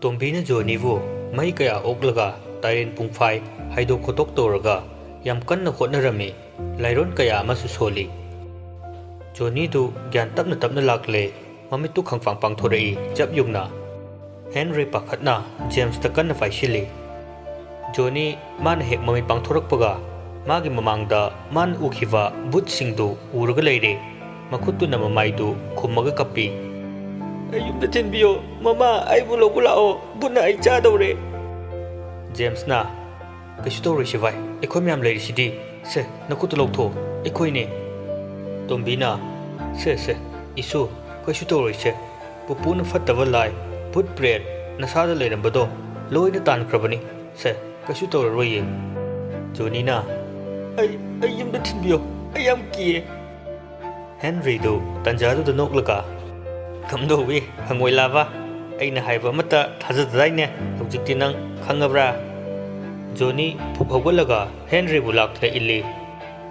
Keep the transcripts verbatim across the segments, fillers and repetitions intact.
ꯇꯣꯝꯕꯤꯅ ꯖꯣꯅꯤꯕꯨ ꯃꯩ ꯀꯌꯥ ꯑꯣꯛꯂꯒ ꯇꯥꯏꯔꯦꯟ ꯄꯨꯡꯐꯥꯏ ꯍꯩꯗꯣꯛ ꯈꯣꯠꯇꯣꯛ ꯇꯧꯔꯒ ꯌꯥꯝ ꯀꯟꯅ ꯍꯣꯠꯅꯔꯝꯃꯤ꯫ ꯂꯥꯏꯔꯣꯟ ꯀꯌꯥ ꯑꯃꯁꯨ ꯁꯣꯜꯂꯤ꯫ ꯖꯣꯅꯤꯗꯨ ꯒ꯭ꯌꯥꯟ ꯇꯞꯅ ꯇꯞꯅ ꯂꯥꯛꯂꯦ꯫ ꯃꯃꯤꯠꯇꯨ ꯈꯪꯐꯥꯡ ꯄꯥꯡꯊꯣꯔꯛꯏ, ꯆꯞ ꯌꯨꯡꯅ꯫ ꯍꯦꯟꯔꯤ ꯄꯥꯈꯠꯅ ꯖꯦꯝꯁꯇ ꯀꯟꯅ ꯄꯥꯏꯁꯤꯜꯂꯤ꯫ ꯖꯣꯅꯤ, ꯃꯥꯅ ꯍꯦꯛ ꯃꯃꯤꯠ ꯄꯥꯡꯊꯣꯔꯛꯄꯒ, ꯃꯥꯒꯤ ꯃꯃꯥꯡꯗ ꯃꯥꯅ ꯎꯈꯤꯕ ꯕꯨꯠꯁꯤꯡꯗꯨ ꯎꯔꯒ ꯂꯩꯔꯦ꯫ ꯃꯈꯨꯠꯇꯨꯅ ꯃꯃꯥꯏꯗꯨ ꯈꯨꯝꯃꯒ ꯀꯞꯄꯤ꯫ "ꯑꯩ ꯌꯨꯝꯗ ꯊꯤꯟꯕꯤꯌꯣ, ꯃꯃꯥ, ꯑꯩꯕꯨ ꯂꯧꯕ ꯂꯥꯛꯑꯣ, ꯕꯨꯠꯅ ꯑꯩ ꯆꯥꯗꯧꯔꯦ꯫" ꯖꯦꯝꯁꯅ, "ꯀꯩꯁꯨ ꯇꯧꯔꯣꯏꯁꯦ ꯚꯥꯏ, ꯑꯩꯈꯣꯏ ꯃꯌꯥꯝ ꯂꯩꯔꯤꯁꯤꯗꯤ꯫ ꯁꯦ, ꯅꯈꯨꯠꯇꯨ ꯂꯧꯊꯣꯛꯑꯣ, ꯑꯩꯈꯣꯏꯅꯦ꯫" ꯇꯣꯝꯕꯤꯅ, "ꯁꯦ, ꯁꯦ, ꯏꯁꯨ, ꯀꯩꯁꯨ ꯇꯧꯔꯣꯏꯁꯦ꯫ ꯄꯨꯄꯨꯅ ꯐꯠꯇꯕ ꯂꯥꯏ, ꯚꯨꯠ ꯄ꯭ꯔꯦꯠ ꯅꯁꯥꯗ ꯂꯩꯔꯝꯕꯗꯣ ꯂꯣꯏꯅ ꯇꯥꯟꯈ꯭ꯔꯕꯅꯤ꯫ ꯁꯦ, ꯀꯩꯁꯨ ꯇꯧꯔꯔꯣꯏꯌꯦ꯫" ꯖꯣꯅꯤꯅ, "ꯑꯩ, ꯑꯩ ꯌꯨꯝꯗ ꯊꯤꯟꯕꯤꯌꯣ, ꯑꯩ ꯌꯥꯝ ꯀꯤꯌꯦ꯫" ꯍꯦꯟꯔꯤꯗꯨ ꯇꯟꯖꯥꯗꯨꯗ ꯅꯣꯛꯂꯒ, "ꯀꯝꯗꯧꯏ, ꯍꯪꯉꯣꯏ ꯂꯥꯕ? ꯑꯩꯅ ꯍꯥꯏꯕ ꯑꯃꯠꯇ ꯊꯥꯖꯗꯗꯥꯏꯅꯦ? ꯍꯧꯖꯤꯛꯇꯤ ꯅꯪ ꯈꯪꯉꯕ꯭ꯔꯥ?" ꯖꯣꯅꯤ ꯐꯨꯛ ꯍꯧꯒꯠꯂꯒ ꯍꯦꯟꯔꯤꯕꯨ ꯂꯥꯛꯇꯨꯅ ꯏꯜꯂꯤ꯫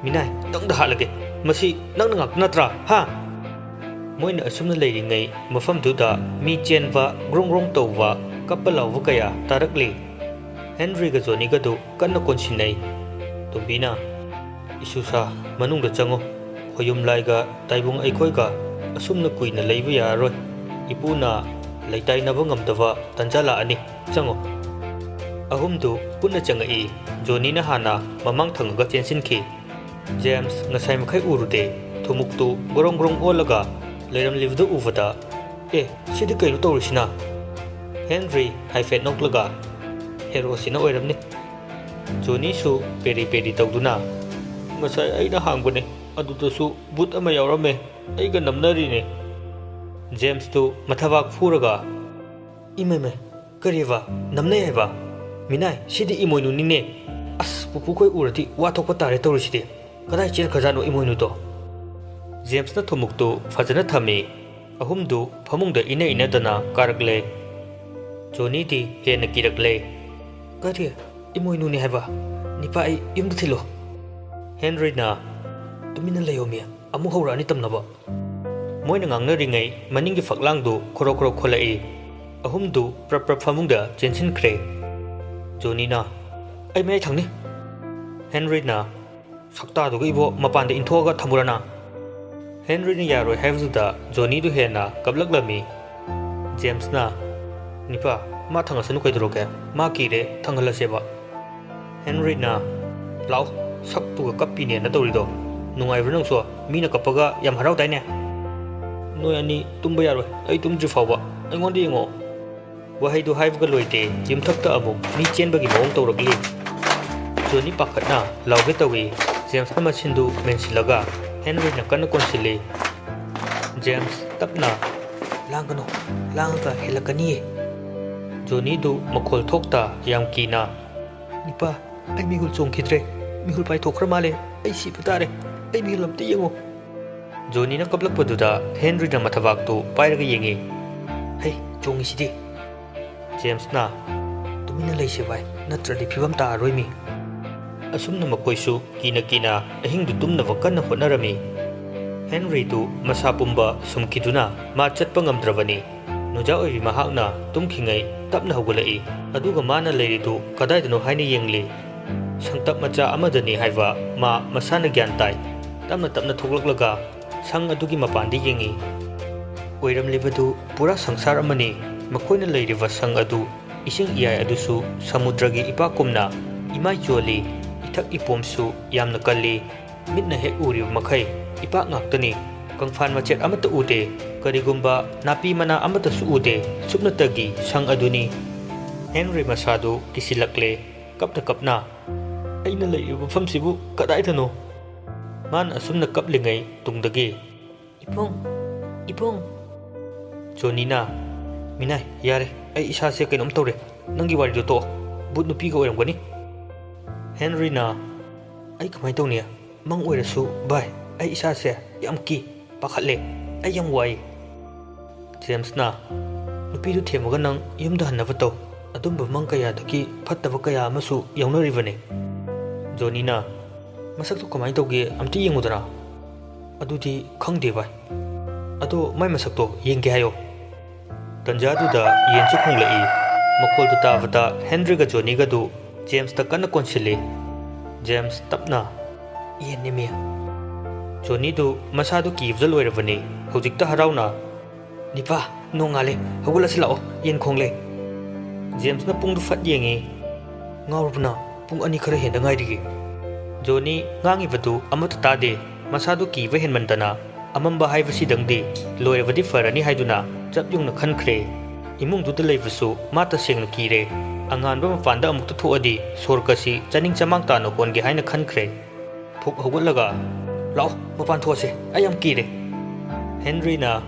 "ꯃꯤꯅꯥꯏ, ꯅꯪꯗ ꯍꯥꯠꯂꯒꯦ꯫ ꯃꯁꯤ ꯅꯪꯅ ꯉꯥꯛꯇ ꯅꯠꯇ꯭ꯔꯥ, ꯍꯥ?" ꯃꯣꯏꯅ ꯑꯁꯨꯝꯅ ꯂꯩꯔꯤꯉꯩ, ꯃꯐꯝꯗꯨꯗ ꯃꯤ ꯆꯦꯟꯕ, ꯒ꯭ꯔꯣꯡ ꯒ꯭ꯔꯣꯡ ꯇꯧꯕ, ꯀꯞꯄ ꯂꯥꯎꯕ ꯀꯌꯥ ꯇꯥꯔꯛꯂꯤ꯫ ꯍꯦꯟꯔꯤꯒ ꯖꯣꯅꯤꯒꯗꯨ ꯀꯟꯅ ꯀꯣꯟꯁꯤꯟꯅꯩ꯫ ꯇꯣꯝꯕꯤꯅ, "ꯏꯁꯨꯁꯥ, ꯃꯅꯨꯡꯗ ꯆꯪꯉꯨ꯫ ꯈꯣꯌꯨꯝ ꯂꯥꯏꯒ ꯇꯥꯏꯕꯨꯡ ꯑꯩꯈꯣꯏꯒ ꯑꯁꯨꯝꯅ ꯀꯨꯏꯅ ꯂꯩꯕ ꯌꯥꯔꯔꯣꯏ꯫ ꯏꯄꯨꯅ ꯂꯩꯇꯥꯏꯅꯕ ꯉꯝꯗꯕ ꯇꯟꯖꯥ ꯂꯥꯛꯑꯅꯤ꯫ ꯆꯪꯉꯨ꯫" ꯑꯍꯨꯝꯗꯨ ꯄꯨꯟꯅ ꯆꯪꯉꯛꯏ꯫ ꯖꯣꯅꯤꯅ ꯍꯥꯟꯅ ꯃꯃꯥꯡ ꯊꯪꯉꯒ ꯆꯦꯟꯁꯤꯟꯈꯤ꯫ ꯖꯦꯝꯁ ꯉꯁꯥꯏ ꯃꯈꯩ ꯎꯔꯨꯗꯦ꯫ ꯊꯨꯃꯨꯛꯇꯨ ꯒ꯭ꯔꯣꯡ ꯒ꯭ꯔꯣꯡ ꯑꯣꯜꯂꯒ ꯂꯩꯔꯝꯂꯤꯕꯗꯨ ꯎꯕꯗ, "ꯑꯦ, ꯁꯤꯗꯤ ꯀꯩꯅꯣ ꯇꯧꯔꯤꯁꯤꯅ?" ꯍꯦꯟꯔꯤ ꯍꯥꯏꯐꯦꯠ ꯅꯣꯛꯂꯒ, "ꯍꯦꯔꯣꯁꯤꯅ ꯑꯣꯏꯔꯝꯅꯤ꯫" ꯖꯣꯅꯤꯁꯨ ꯄꯦꯔꯤ ꯄꯦꯔꯤ ꯇꯧꯗꯨꯅ, "ꯉꯁꯥꯏ ꯑꯩꯅ ꯍꯥꯡꯕꯅꯦ, ꯑꯗꯨꯗꯁꯨ ꯕꯨꯠ ꯑꯃ ꯌꯥꯎꯔꯝꯃꯦ, ꯑꯩꯒ ꯅꯝꯅꯔꯤꯅꯦ꯫" ꯖꯦꯝꯁꯇꯨ ꯃꯊꯕꯥꯛ ꯐꯨꯔꯒ, "ꯏꯃꯩꯃꯩ, ꯀꯔꯤꯕ? ꯅꯝꯅꯩ ꯍꯥꯏꯕ? ꯃꯤꯅꯥꯏ, ꯁꯤꯗꯤ ꯏꯃꯣꯏꯅꯨꯅꯤꯅꯦ꯫ ꯑꯁ, ꯄꯨꯄꯨꯈꯣꯏ ꯎꯔꯗꯤ ꯋꯥ ꯊꯣꯛꯄ ꯇꯥꯔꯦ ꯇꯧꯔꯤꯁꯤꯗꯤ꯫ ꯀꯗꯥꯏ ꯆꯦꯟꯈ꯭ꯔꯖꯥꯠꯅꯣ ꯏꯃꯣꯏꯅꯨꯗꯣ?" ꯖꯦꯝꯁꯅ ꯊꯨꯃꯨꯛꯇꯨ ꯐꯖꯅ ꯊꯝꯃꯤ꯫ ꯑꯍꯨꯝꯗꯨ ꯐꯃꯨꯡꯗ ꯏꯅ ꯏꯅꯗꯅ ꯀꯥꯔꯛꯂꯦ꯫ ꯖꯣꯅꯤꯗꯤ ꯍꯦꯟꯅ ꯀꯤꯔꯛꯂꯦ꯫ "ꯀꯔꯤ? ꯏꯃꯣꯏꯅꯨꯅꯤ ꯍꯥꯏꯕ? ꯅꯤꯄꯥ, ꯑꯩ ꯌꯨꯝꯗ ꯊꯤꯜꯂꯣ꯫" ꯍꯦꯟꯔꯤꯅ, "ꯇꯨꯃꯤꯟꯅ ꯂꯩꯌꯣꯃꯤ, ꯑꯃꯨꯛ ꯍꯧꯔꯛꯑꯅꯤ ꯇꯝꯅꯕ꯫" ꯃꯣꯏꯅ ꯉꯥꯡꯅꯔꯤꯉꯩ ꯃꯅꯤꯡꯒꯤ ꯐꯛꯂꯥꯡꯗꯨ ꯈꯣꯔꯣ ꯈꯣꯔꯣ ꯈꯣꯜꯂꯛꯏ꯫ ꯑꯍꯨꯝꯗꯨ ꯄ꯭ꯔꯞ ꯄ꯭ꯔꯞ ꯐꯃꯨꯡꯗ ꯆꯦꯟꯁꯤꯟꯈ꯭ꯔꯦ꯫ ꯖꯣꯅꯤꯅ, "ꯑꯩ ꯃꯌꯥꯏ ꯊꯪꯅꯤ!" ꯍꯦꯟꯔꯤꯅ, "ꯁꯛꯇꯥꯗꯨꯒ ꯏꯕꯣ, ꯃꯄꯥꯟꯗ ꯏꯟꯊꯣꯛꯑꯒ ꯊꯝꯃꯨꯔꯅ?" ꯍꯦꯟꯔꯤꯅ ꯌꯥꯔꯣꯏ ꯍꯥꯏꯕꯗꯨꯗ ꯖꯣꯅꯤꯗꯨ ꯍꯦꯟꯅ ꯀꯞꯂꯛꯂꯝꯃꯤ꯫ ꯖꯦꯝꯁꯅ, "ꯅꯤꯄꯥ, ꯃꯥ ꯊꯪꯉꯁꯅꯨ ꯀꯩꯗꯧꯔꯒꯦ? ꯃꯥ ꯀꯤꯔꯦ, ꯊꯪꯍꯜꯂꯁꯦꯕ꯫" ꯍꯦꯟꯔꯤꯅ, "ꯂꯥꯛꯑꯣ, ꯁꯛꯇꯨꯒ ꯀꯞꯄꯤꯅꯦꯅ ꯇꯧꯔꯤꯗꯣ꯫ ꯅꯨꯡꯉꯥꯏꯕ꯭ꯔꯥ ꯅꯪꯁꯨ? ꯃꯤꯅ ꯀꯞꯄꯒ ꯌꯥꯝ ꯍꯔꯥꯎꯗꯥꯏꯅꯦ?" "ꯅꯣꯏ ꯑꯅꯤ ꯇꯨꯝꯕ ꯌꯥꯔꯣꯏ, ꯑꯩ ꯇꯨꯝꯗ꯭ꯔꯤ ꯐꯥꯎꯕ꯫ ꯑꯩꯉꯣꯟꯗ ꯌꯦꯡꯉꯣ꯫" ꯋꯥꯍꯩꯗꯨ ꯍꯥꯏꯕꯒ ꯂꯣꯏꯗꯦ, ꯌꯨꯝꯊꯛꯇ ꯑꯃꯨꯛ ꯃꯤ ꯆꯦꯟꯕꯒꯤ ꯃꯑꯣꯡ ꯇꯧꯔꯛꯂꯤ꯫ ꯖꯣꯅꯤ ꯄꯥꯈꯠꯅ ꯂꯥꯎꯒꯦ ꯇꯧꯏ꯫ ꯖꯦꯝꯁꯅ ꯃꯁꯤꯟꯗꯨ ꯃꯦꯟꯁꯤꯜꯂꯒ ꯍꯦꯟꯔꯤꯅ ꯀꯟꯅ ꯀꯣꯟꯁꯤꯜꯂꯤ꯫ ꯖꯦꯝꯁ ꯇꯞꯅ, "ꯂꯥꯡꯒꯅꯨ, ꯂꯥꯡꯉꯒ ꯍꯦꯜꯂꯛꯀꯅꯤꯌꯦ꯫" ꯖꯣꯅꯤꯗꯨ ꯃꯈꯣꯜ ꯊꯣꯛꯇ ꯌꯥꯝ ꯀꯤꯅ, "ꯅꯤꯄꯥ, ꯑꯩ ꯃꯤꯍꯨꯜ ꯆꯣꯡꯈꯤꯗ꯭ꯔꯦ꯫ ꯃꯤꯍꯨꯜ ꯄꯥꯏꯊꯣꯛꯈ꯭ꯔ ꯃꯥꯜꯂꯦ꯫ ꯑꯩ ꯁꯤꯕ ꯇꯥꯔꯦ꯫ ꯑꯩ ꯃꯤꯍꯨꯜ ꯑꯝꯇ ꯌꯦꯡꯉꯣ꯫" ꯖꯣꯅꯤꯅ ꯀꯞꯂꯛꯄꯗꯨꯗ ꯍꯦꯟꯔꯤꯅ ꯃꯊꯕꯥꯛꯇꯨ ꯄꯥꯏꯔꯒ ꯌꯦꯡꯉꯤ꯫ "ꯍꯩ, ꯆꯣꯡꯉꯤꯁꯤꯗꯤ!" ꯖꯦꯝꯁꯅ, "ꯇꯨꯃꯤꯟꯅ ꯂꯩꯁꯦ ꯚꯥꯏ, ꯅꯠꯇ꯭ꯔꯗꯤ ꯐꯤꯕꯝ ꯇꯥꯔꯔꯣꯏ ꯃꯤ꯫" ꯑꯁꯨꯝꯅ ꯃꯈꯣꯏꯁꯨ ꯀꯤꯅ ꯀꯤꯅ ꯑꯍꯤꯡꯗꯨ ꯇꯨꯝꯅꯕ ꯀꯟꯅ ꯍꯣꯠꯅꯔꯝꯃꯤ꯫ ꯍꯦꯟꯔꯤꯗꯨ ꯃꯁꯥ ꯄꯨꯝꯕ ꯁꯨꯝꯈꯤꯗꯨꯅ ꯃꯥ ꯆꯠꯄ ꯉꯝꯗ꯭ꯔꯕꯅꯤ꯫ ꯅꯨꯡꯖꯥ ꯑꯣꯏꯕꯤ ꯃꯍꯥꯛꯅ ꯇꯨꯝꯈꯤꯉꯩ ꯇꯞꯅ ꯍꯧꯒꯠꯂꯛꯏ꯫ ꯑꯗꯨꯒ ꯃꯥꯅ ꯂꯩꯔꯤꯗꯨ ꯀꯗꯥꯏꯗꯅꯣ ꯍꯥꯏꯅ ꯌꯦꯡꯂꯤ꯫ ꯁꯪꯇꯞ ꯃꯆꯥ ꯑꯃꯗꯅꯤ ꯍꯥꯏꯕ ꯃꯥ ꯃꯁꯥꯅ ꯒ꯭ꯌꯥꯟ ꯇꯥꯏ꯫ ꯇꯞꯅ ꯇꯞꯅ ꯊꯣꯛꯂꯛꯂꯒ ꯁꯪ ꯑꯗꯨꯒꯤ ꯃꯄꯥꯟꯗ ꯌꯦꯡꯉꯤ꯫ ꯑꯣꯏꯔꯝꯂꯤꯕꯗꯨ ꯄꯨꯔꯥ ꯁꯪꯁꯥꯔ ꯑꯃꯅꯤ꯫ ꯃꯈꯣꯏꯅ ꯂꯩꯔꯤꯕ ꯁꯪ ꯑꯗꯨ, ꯏꯁꯤꯡ ꯏꯌꯥꯏ ꯑꯗꯨꯁꯨ ꯁꯃꯨꯗ꯭ꯔꯒꯤ ꯏꯄꯥꯛꯀꯨꯝꯅ ꯏꯃꯥꯏ ꯆꯣꯜꯂꯤ꯫ ꯏꯊꯛ ꯏꯄꯣꯝꯁꯨ ꯌꯥꯝꯅ ꯀꯜꯂꯤ꯫ ꯃꯤꯠꯅ ꯍꯦꯛ ꯎꯔꯤꯕ ꯃꯈꯩ ꯏꯄꯥꯛ ꯉꯥꯛꯇꯅꯤ꯫ ꯀꯪꯐꯥꯟ ꯃꯆꯦꯠ ꯑꯃꯠꯇ ꯎꯗꯦ꯫ ꯀꯔꯤꯒꯨꯝꯕ ꯅꯥꯄꯤ ꯃꯅꯥ ꯑꯃꯠꯇꯁꯨ ꯎꯗꯦ꯫ ꯁꯨꯞꯅꯇꯒꯤ ꯁꯪ ꯑꯗꯨꯅꯤ꯫ ꯍꯦꯟꯔꯤ ꯃꯁꯥꯗꯨ ꯀꯤꯁꯤꯜꯂꯛꯂꯦ꯫ ꯀꯞꯅ ꯀꯞꯅ, "ꯑꯩꯅ ꯂꯩꯔꯤꯕ ꯃꯐꯝꯁꯤꯕꯨ ꯀꯗꯥꯏꯗꯅꯣ?" ꯃꯥꯅ ꯑꯁꯨꯝꯅ ꯀꯞꯂꯤꯉꯩ ꯇꯨꯡꯗꯒꯤ, "ꯏꯕꯨꯡ, ꯏꯕꯨꯡ!" ꯖꯣꯅꯤꯅ, "ꯃꯤꯅꯥꯏ, ꯌꯥꯔꯦ, ꯑꯩ ꯏꯁꯥꯁꯦ ꯀꯩꯅꯣꯝ ꯇꯧꯔꯦ꯫ ꯅꯪꯒꯤ ꯋꯥꯔꯤꯗꯣ ꯇꯣꯛꯑꯣ꯫ ꯚꯨꯠ ꯅꯨꯄꯤꯒ ꯑꯣꯏꯔꯝꯒꯅꯤ꯫" ꯍꯦꯟꯔꯤꯅ, "ꯑꯩ ꯀꯃꯥꯏꯅ ꯇꯧꯅꯤ? ꯃꯪ ꯑꯣꯏꯔꯁꯨ, ꯚꯥꯏ, ꯑꯩ ꯏꯁꯥꯁꯦ ꯌꯥꯝ ꯀꯤ, ꯄꯥꯈꯠꯂꯦ꯫ ꯑꯩ ꯌꯥꯝ ꯋꯥꯏ꯫" ꯖꯦꯝꯁꯅ, "ꯅꯨꯄꯤꯗꯨ ꯊꯦꯝꯃꯒ ꯅꯪ ꯌꯨꯝꯗ ꯍꯟꯅꯕ ꯇꯧ꯫ ꯑꯗꯨꯝꯕ ꯃꯪ ꯀꯌꯥꯗꯒꯤ ꯐꯠꯇꯕ ꯀꯌꯥ ꯑꯃꯁꯨ ꯌꯥꯎꯅꯔꯤꯕꯅꯤ꯫" ꯖꯣꯅꯤꯅ, "ꯃꯁꯛꯇꯨ ꯀꯃꯥꯏꯅ ꯇꯧꯒꯦ ꯑꯝꯇ ꯌꯦꯡꯉꯨꯗꯅ꯫" "ꯑꯗꯨꯗꯤ ꯈꯪꯗꯦ ꯚꯥꯏ꯫ ꯑꯗꯣ ꯃꯥꯏ ꯃꯁꯛꯇꯣ ꯌꯦꯡꯒꯦ ꯍꯥꯏꯌꯣ꯫" ꯇꯟꯖꯥꯗꯨꯗ ꯌꯦꯟꯁꯨ ꯈꯣꯡꯂꯛꯏ꯫ ꯃꯈꯣꯜꯗꯨ ꯇꯥꯕꯗ ꯍꯦꯟꯔꯤꯒ ꯖꯣꯅꯤꯒꯗꯨ ꯖꯦꯝꯁꯇ ꯀꯟꯅ ꯀꯣꯟꯁꯤꯜꯂꯤ꯫ ꯖꯦꯝꯁ ꯇꯞꯅ, "ꯌꯦꯟꯅꯦꯃꯤ꯫" ꯖꯣꯅꯤꯗꯨ ꯃꯁꯥꯗꯨ ꯀꯤꯕꯗ ꯂꯣꯏꯔꯕꯅꯤ꯫ ꯍꯧꯖꯤꯛꯇ ꯍꯔꯥꯎꯅ, "ꯅꯤꯄꯥ, ꯅꯣꯡꯉꯥꯜꯂꯦ, ꯍꯧꯒꯠꯂꯁꯤ ꯂꯥꯛꯑꯣ, ꯌꯦꯟ ꯈꯣꯡꯂꯦ꯫" ꯖꯦꯝꯁꯅ ꯄꯨꯡꯗꯨ ꯐꯠ ꯌꯦꯡꯉꯤ꯫ "ꯉꯥꯎꯔꯕꯅ? ꯄꯨꯡ ꯑꯅꯤ ꯈꯔ ꯍꯦꯟꯗ ꯉꯥꯏꯔꯤꯌꯦ꯫" ꯖꯣꯅꯤ ꯉꯥꯡꯉꯤꯕꯗꯨ ꯑꯃꯠꯇ ꯇꯥꯗꯦ꯫ ꯃꯁꯥꯗꯨ ꯀꯤꯕ ꯍꯦꯟꯃꯟꯗꯅ ꯑꯃꯝꯕ ꯍꯥꯏꯕꯁꯤꯗꯪꯗꯤ ꯂꯣꯏꯔꯕꯗꯤ ꯐꯔꯅꯤ ꯍꯥꯏꯗꯨꯅ ꯆꯞ ꯌꯨꯡꯅ ꯈꯟꯈ꯭ꯔꯦ꯫ ꯏꯃꯨꯡꯗꯨꯗ ꯂꯩꯕꯁꯨ ꯃꯥ ꯇꯁꯦꯡꯅ ꯀꯤꯔꯦ꯫ ꯑꯉꯥꯟꯕ ꯃꯄꯥꯟꯗ ꯑꯃꯨꯛꯇ ꯊꯣꯛꯑꯗꯤ ꯁꯣꯔꯒꯁꯤ ꯆꯥꯅꯤꯡ ꯆꯃꯥꯡ ꯇꯥꯅ ꯍꯣꯟꯒꯦ ꯍꯥꯏꯅ ꯈꯟꯈ꯭ꯔꯦ꯫ ꯐꯨꯛ ꯍꯧꯒꯠꯂꯒ, "ꯂꯥꯛꯑꯣ, ꯃꯄꯥꯟ ꯊꯣꯛꯑꯁꯦ, ꯑꯩ ꯌꯥꯝ ꯀꯤꯔꯦ꯫" ꯍꯦꯟꯔꯤꯅ,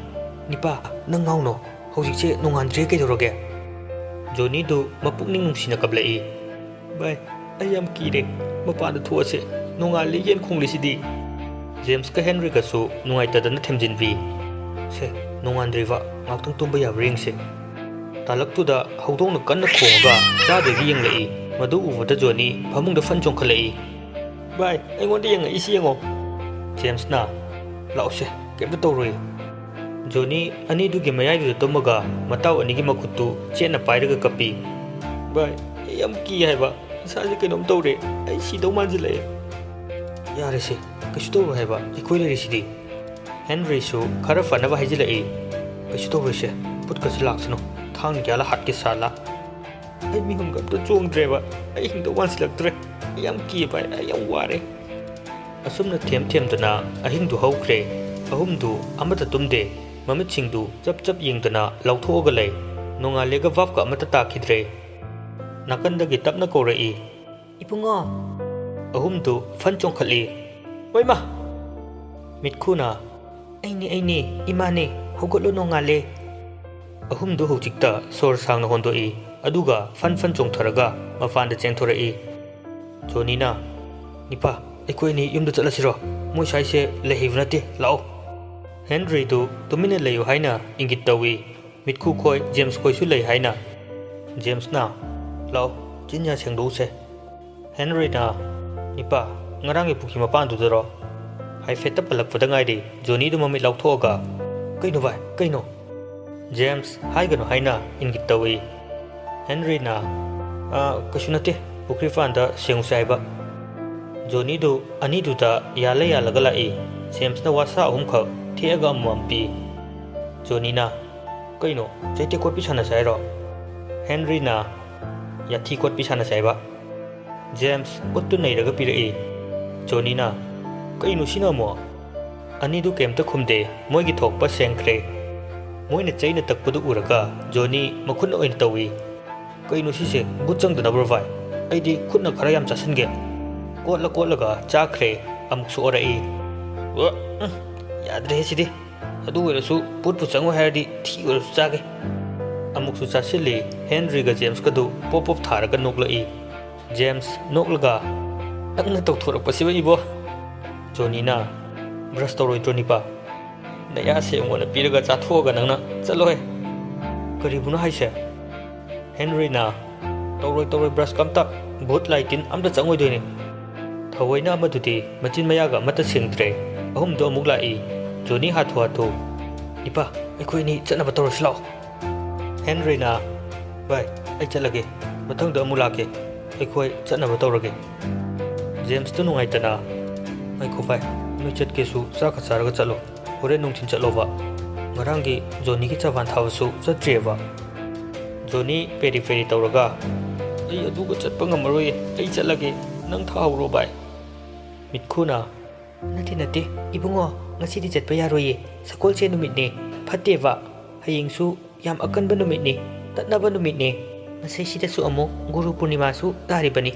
"ꯅꯤꯄꯥ, ꯅꯪ ꯉꯥꯎꯅꯣ, ꯍꯧꯖꯤꯛꯁꯦ ꯅꯣꯡꯉꯥꯟꯗ꯭ꯔꯦ, ꯀꯩꯗꯧꯔꯒꯦ?" ꯖꯣꯅꯤꯗꯨ ꯃꯄꯨꯛꯅꯤꯡ ꯅꯨꯡꯁꯤꯅ ꯀꯞꯂꯛꯏ꯫ "ꯚꯥꯏ, ꯑꯩ ꯌꯥꯝ ꯀꯤꯔꯦ, ꯃꯄꯥꯟꯗ ꯊꯣꯛꯑꯁꯦ, ꯅꯣꯡꯉꯥꯜꯂꯦ, ꯌꯦꯟ ꯈꯣꯡꯂꯤꯁꯤꯗꯤ꯫" ꯖꯦꯝꯁꯀ ꯍꯦꯟꯔꯤꯒꯁꯨ ꯅꯨꯡꯉꯥꯏꯇꯗꯅ ꯊꯦꯝꯖꯤꯟꯕꯤ꯫ "ꯁꯦ, ꯅꯣꯡꯉꯥꯟꯗ꯭ꯔꯤꯕ, ꯉꯥꯛꯇꯪ ꯇꯨꯝꯕ ꯌꯥꯕ꯭ꯔꯥ ꯌꯦꯡꯁꯦ꯫" ꯇꯥꯂꯛꯇꯨꯗ ꯍꯧꯗꯣꯡꯅ ꯀꯟꯅ ꯈꯣꯡꯉꯒ ꯆꯥꯗꯣꯏꯒꯤ ꯌꯦꯡꯂꯛꯏ꯫ ꯃꯗꯨ ꯎꯕꯗ ꯖꯣꯅꯤ ꯐꯃꯨꯡꯗ ꯐꯟ ꯆꯣꯡꯈꯠꯂꯛꯏ꯫ "ꯚꯥꯏ, ꯑꯩꯉꯣꯟꯗ ꯌꯦꯡꯉꯛꯏꯁꯤ ꯌꯦꯡꯉꯣ꯫" ꯖꯦꯝꯁꯅ, "ꯂꯥꯛꯑꯣꯁꯦ, ꯀꯩꯝꯇ ꯇꯧꯔꯣꯏ꯫" ꯖꯣꯅꯤ ꯑꯅꯤꯗꯨꯒꯤ ꯃꯌꯥꯏꯗꯨꯗ ꯇꯨꯝꯃꯒ ꯃꯇꯥꯎ ꯑꯅꯤꯒꯤ ꯃꯈꯨꯠꯇꯨ ꯆꯦꯠꯅ ꯄꯥꯏꯔꯒ ꯀꯞꯄꯤ꯫ "ꯚꯥꯏ, ꯑꯩ ꯌꯥꯝ ꯀꯤ ꯍꯥꯏꯕ, ꯏꯁꯥꯁꯦ ꯀꯩꯅꯣꯝ ꯇꯧꯔꯦ, ꯑꯩ ꯁꯤꯗꯧ ꯃꯥꯟꯁꯤꯜꯂꯛꯑꯦ꯫" "ꯌꯥꯔꯦꯁꯦ, ꯀꯩꯁꯨ ꯇꯧꯔꯣꯏ ꯍꯥꯏꯕ, ꯑꯩꯈꯣꯏ ꯂꯩꯔꯤꯁꯤꯗꯤ꯫" ꯍꯦꯟꯔꯤꯁꯨ ꯈꯔ ꯐꯅꯕ ꯍꯥꯏꯖꯤꯜꯂꯛꯏ꯫ "ꯀꯩꯁꯨ ꯇꯧꯔꯣꯏꯁꯦ, ꯈꯨꯠꯀꯁꯦ ꯂꯥꯛꯁꯅꯨ, ꯊꯥꯡꯅ ꯌꯥꯜꯂ ꯍꯥꯠꯀꯦ ꯁꯥꯂꯥ꯫" "ꯑꯩ ꯃꯤꯍꯨꯟꯒ ꯑꯝꯇ ꯆꯣꯡꯗ꯭ꯔꯦꯕ, ꯑꯩ ꯍꯤꯡꯗꯧ ꯃꯥꯟꯁꯤꯜꯂꯛꯇ꯭ꯔꯦ, ꯑꯩ ꯌꯥꯝ ꯀꯤ ꯚꯥꯏ, ꯑꯩ ꯌꯥꯝ ꯋꯥꯔꯦ꯫" ꯑꯁꯨꯝꯅ ꯊꯦꯝ ꯊꯦꯝꯗꯨꯅ ꯑꯍꯤꯡꯗꯨ ꯍꯧꯈ꯭ꯔꯦ꯫ ꯑꯍꯨꯝꯗꯨ ꯑꯃꯠꯇ ꯇꯨꯝꯗꯦ꯫ ꯃꯃꯤꯠꯁꯤꯡꯗꯨ ꯆꯞ ꯆꯞ ꯌꯦꯡꯗꯨꯅ ꯂꯥꯎꯊꯣꯛꯑꯒ ꯂꯩ꯫ ꯅꯣꯡꯉꯥꯜꯂꯦꯒ ꯚꯥꯞꯀ ꯑꯃꯠꯇ ꯇꯥꯈꯤꯗ꯭ꯔꯦ꯫ ꯅꯥꯀꯟꯗꯒꯤ ꯇꯞꯅ ꯀꯧꯔꯛꯏ, "ꯏꯕꯨꯡꯉꯣ!" ꯑꯍꯨꯝꯗꯨ ꯐꯟ ꯆꯣꯡꯈꯠꯂꯤ꯫ "ꯍꯣꯏꯃ!" ꯃꯤꯠꯈꯨꯅ, "ꯑꯩꯅꯦ, ꯑꯩꯅꯦ, ꯏꯃꯥꯅꯦ, ꯍꯧꯒꯠꯂꯣ, ꯅꯣꯡꯉꯥꯜꯂꯦ꯫" ꯑꯍꯨꯝꯗꯨ ꯍꯧꯖꯤꯛꯇ ꯁꯣꯔ ꯁꯥꯡꯅ ꯍꯣꯟꯗꯣꯛꯏ, ꯑꯗꯨꯒ ꯐꯟ ꯐꯟ ꯆꯣꯡꯊꯔꯒ ꯃꯄꯥꯟꯗ ꯆꯦꯟꯊꯣꯔꯛꯏ꯫ ꯖꯣꯅꯤꯅ, "ꯅꯤꯄꯥ, ꯑꯩꯈꯣꯏ ꯑꯅꯤ ꯌꯨꯝꯗ ꯆꯠꯂꯁꯤꯔꯣ? ꯃꯣꯏ ꯁ꯭ꯋꯥꯏꯁꯦ ꯂꯩꯍꯩꯕ ꯅꯠꯇꯦ, ꯂꯥꯛꯑꯣ꯫" ꯍꯦꯟꯔꯤꯗꯨ ꯇꯨꯃꯤꯟꯅ ꯂꯩꯌꯨ ꯍꯥꯏꯅ ꯏꯪꯒꯤꯠ ꯇꯧꯏ꯫ ꯃꯤꯠꯈꯨ ꯈꯣꯏ ꯖꯦꯝꯁ ꯈꯣꯏꯁꯨ ꯂꯩ ꯍꯥꯏꯅ꯫ ꯖꯦꯝꯁꯅ, "ꯂꯥꯛꯑꯣ, ꯆꯤꯟꯌꯥ ꯁꯦꯡꯗꯣꯛꯎꯁꯦ꯫" ꯍꯦꯟꯔꯤꯅ, "ꯅꯤꯄꯥ, ꯉꯔꯥꯡꯒꯤ ꯄꯨꯈ꯭ꯔꯤ ꯃꯄꯥꯟꯗꯨꯗꯔꯣ?" ꯍꯥꯏꯐꯦꯠꯇ ꯄꯜꯂꯛꯄꯗ ꯉꯥꯏꯔꯤ ꯖꯣꯅꯤꯗꯨ ꯃꯃꯤꯠ ꯂꯥꯎꯊꯣꯛꯑꯒ, "ꯀꯩꯅꯣ ꯚꯥꯏ, ꯀꯩꯅꯣ?" ꯖꯦꯝꯁ ꯍꯥꯏꯒꯅꯨ ꯍꯥꯏꯅ ꯏꯪꯒꯤꯠ ꯇꯧꯏ꯫ ꯍꯦꯟꯔꯤꯅ, "ꯑꯥ, ꯀꯩꯁꯨ ꯅꯠꯇꯦ, ꯄꯨꯈ꯭ꯔꯤ ꯃꯄꯥꯟꯗ ꯁꯦꯡꯉꯨꯁꯦ ꯍꯥꯏꯕ꯫" ꯖꯣꯅꯤꯗꯨ ꯑꯅꯤꯗꯨꯗ ꯌꯥꯜꯂ ꯌꯥꯜꯂꯒ ꯂꯥꯛꯏ꯫ ꯖꯦꯝꯁꯅ ꯋꯥꯁꯥ ꯑꯍꯨꯝꯈꯛ ꯊꯦꯛꯑꯒ ꯑꯃꯃꯝ ꯄꯤ꯫ ꯖꯣꯅꯤꯅ, "ꯀꯩꯅꯣ, ꯆꯩꯇꯦꯛ ꯀꯣꯠꯄꯤ ꯁꯥꯟꯅꯁꯦ ꯍꯥꯏꯔꯣ?" ꯍꯦꯟꯔꯤꯅ, "ꯌꯥꯊꯤ ꯀꯣꯠꯄꯤ ꯁꯥꯟꯅꯁꯦ ꯍꯥꯏꯕ꯫" ꯖꯦꯝꯁ ꯎꯠꯇꯨ ꯅꯩꯔꯒ ꯄꯤꯔꯛꯏ꯫ ꯖꯣꯅꯤꯅ, "ꯀꯩꯅꯣ ꯁꯤꯅ ꯑꯃꯨꯛ?" ꯑꯅꯤꯗꯨ ꯀꯩꯝꯇ ꯈꯨꯝꯗꯦ, ꯃꯣꯏꯒꯤ ꯊꯣꯛꯄ ꯁꯦꯡꯈ꯭ꯔꯦ꯫ ꯃꯣꯏꯅ ꯆꯩꯅ ꯇꯛꯄꯗꯨ ꯎꯔꯒ ꯖꯣꯅꯤ ꯃꯈꯨꯠꯅ ꯑꯣꯏꯅ ꯇꯧꯏ꯫ "ꯀꯩꯅꯣ ꯁꯤꯁꯦ, ꯚꯨꯠ ꯆꯪꯗꯅꯕ꯭ꯔꯣ ꯚꯥꯏ? ꯑꯩꯗꯤ ꯈꯨꯠꯅ ꯈꯔ ꯌꯥꯝ ꯆꯥꯁꯤꯟꯒꯦ꯫" ꯀꯣꯠꯂ ꯀꯣꯠꯂꯒ ꯆꯥꯈ꯭ꯔꯦ꯫ ꯑꯃꯨꯛꯁꯨ ꯑꯣꯔꯛꯏ꯫ "ꯑ, ꯎꯝ, ꯌꯥꯗ꯭ꯔꯦꯍꯦ ꯁꯤꯗꯤ꯫ ꯑꯗꯨ ꯑꯣꯏꯔꯁꯨ ꯚꯨꯠꯄꯨ ꯆꯪꯉꯣꯏ ꯍꯥꯏꯔꯗꯤ ꯊꯤ ꯑꯣꯏꯔꯁꯨ ꯆꯥꯒꯦ꯫" ꯑꯃꯨꯛꯁꯨ ꯆꯥꯁꯤꯜꯂꯤ꯫ ꯍꯦꯟꯔꯤꯒ ꯖꯦꯝꯁꯀꯗꯨ ꯄꯣꯞ ꯄꯣꯞ ꯊꯥꯔꯒ ꯅꯣꯛꯂꯛꯏ꯫ ꯖꯦꯝꯁ ꯅꯣꯛꯂꯒ, "ꯅꯪꯅ ꯇꯧꯊꯣꯔꯛꯄꯁꯤꯕꯨ ꯏꯕꯣ?" ꯖꯣꯅꯤꯅ, "ꯕ꯭ꯔꯁ ꯇꯧꯔꯣꯏꯗ꯭ꯔꯣ ꯅꯤꯄꯥ? ꯅꯌꯥ ꯁꯦꯡꯉꯣꯅ ꯄꯤꯔꯒ ꯆꯥꯊꯣꯛꯑꯒ ꯅꯪꯅ ꯆꯠꯂꯣꯍꯦ꯫" "ꯀꯔꯤꯕꯨꯅꯣ ꯍꯥꯏꯁꯦ?" ꯍꯦꯟꯔꯤꯅ, "ꯇꯧꯔꯣꯏ, ꯇꯧꯔꯣꯏ, ꯕ꯭ꯔꯁ ꯀꯝꯇ, ꯚꯨꯠ ꯂꯥꯏ ꯇꯤꯟ ꯑꯝꯇ ꯆꯪꯉꯣꯏꯗꯣꯏꯅꯤ꯫" ꯊꯑꯣꯏꯅ ꯑꯃꯗꯨꯗꯤ ꯃꯆꯤꯟ ꯃꯌꯥꯒ ꯑꯃꯠꯇ ꯁꯦꯡꯗ꯭ꯔꯦ꯫ ꯑꯍꯨꯝꯗꯣ ꯑꯃꯨꯛ ꯂꯥꯛꯏ꯫ ꯖꯣꯅꯤ ꯍꯥꯊꯨ ꯍꯥꯊꯨ, "ꯏꯄꯥ, ꯑꯩꯈꯣꯏ ꯑꯅꯤ ꯆꯠꯅꯕ ꯇꯧꯔꯁꯤ ꯂꯥꯛꯑꯣ꯫" ꯍꯦꯟꯔꯤꯅ, "ꯚꯥꯏ, ꯑꯩ ꯆꯠꯂꯒꯦ, ꯃꯊꯪꯗ ꯑꯃꯨꯛ ꯂꯥꯛꯀꯦ, ꯑꯩꯈꯣꯏ ꯆꯠꯅꯕ ꯇꯧꯔꯒꯦ꯫" ꯖꯦꯝꯁꯇꯨ ꯅꯨꯡꯉꯥꯏꯇꯅ, "ꯉꯥꯏꯈꯣ ꯚꯥꯏ, ꯅꯣꯏ ꯆꯠꯀꯦꯁꯨ ꯆꯥꯛꯀ ꯆꯥꯔꯒ ꯆꯠꯂꯣ, ꯍꯣꯔꯦꯟ ꯅꯨꯡꯊꯤꯟ ꯆꯠꯂꯣꯕ꯫ ꯉꯔꯥꯡꯒꯤ ꯖꯣꯅꯤꯒꯤ ꯆꯕꯥꯟ ꯊꯥꯕꯁꯨ ꯆꯠꯇ꯭ꯔꯤꯑꯕ꯫" ꯖꯣꯅꯤ ꯄꯦꯔꯤ ꯄꯦꯔꯤ ꯇꯧꯔꯒ, "ꯑꯩ ꯑꯗꯨꯒ ꯆꯠꯄ ꯉꯝꯃꯔꯣꯏꯌꯦ, ꯑꯩ ꯆꯠꯂꯒꯦ, ꯅꯪ ꯊꯥꯍꯧꯔꯣ ꯚꯥꯏ꯫" ꯃꯤꯠꯈꯨꯅ, "ꯅꯠꯇꯦ, ꯅꯠꯇꯦ, ꯏꯕꯨꯡꯉꯣ, ꯉꯁꯤꯗꯤ ꯆꯠꯄ ꯌꯥꯔꯣꯏꯌꯦ, ꯁꯒꯣꯜꯁꯦꯟ ꯅꯨꯃꯤꯠꯅꯦ, ꯐꯠꯇꯦꯕ꯫ ꯍꯌꯦꯡꯁꯨ ꯌꯥꯝ ꯑꯀꯟꯕ ꯅꯨꯃꯤꯠꯅꯤ, ꯇꯠꯅꯕ ꯅꯨꯃꯤꯠꯅꯤ꯫ ꯃꯁꯤꯁꯤꯗꯁꯨ ꯑꯃꯨꯛ ꯒꯨꯔꯨ ꯄꯨꯔꯅꯤꯃꯥꯁꯨ ꯇꯥꯔꯤꯕꯅꯤ꯫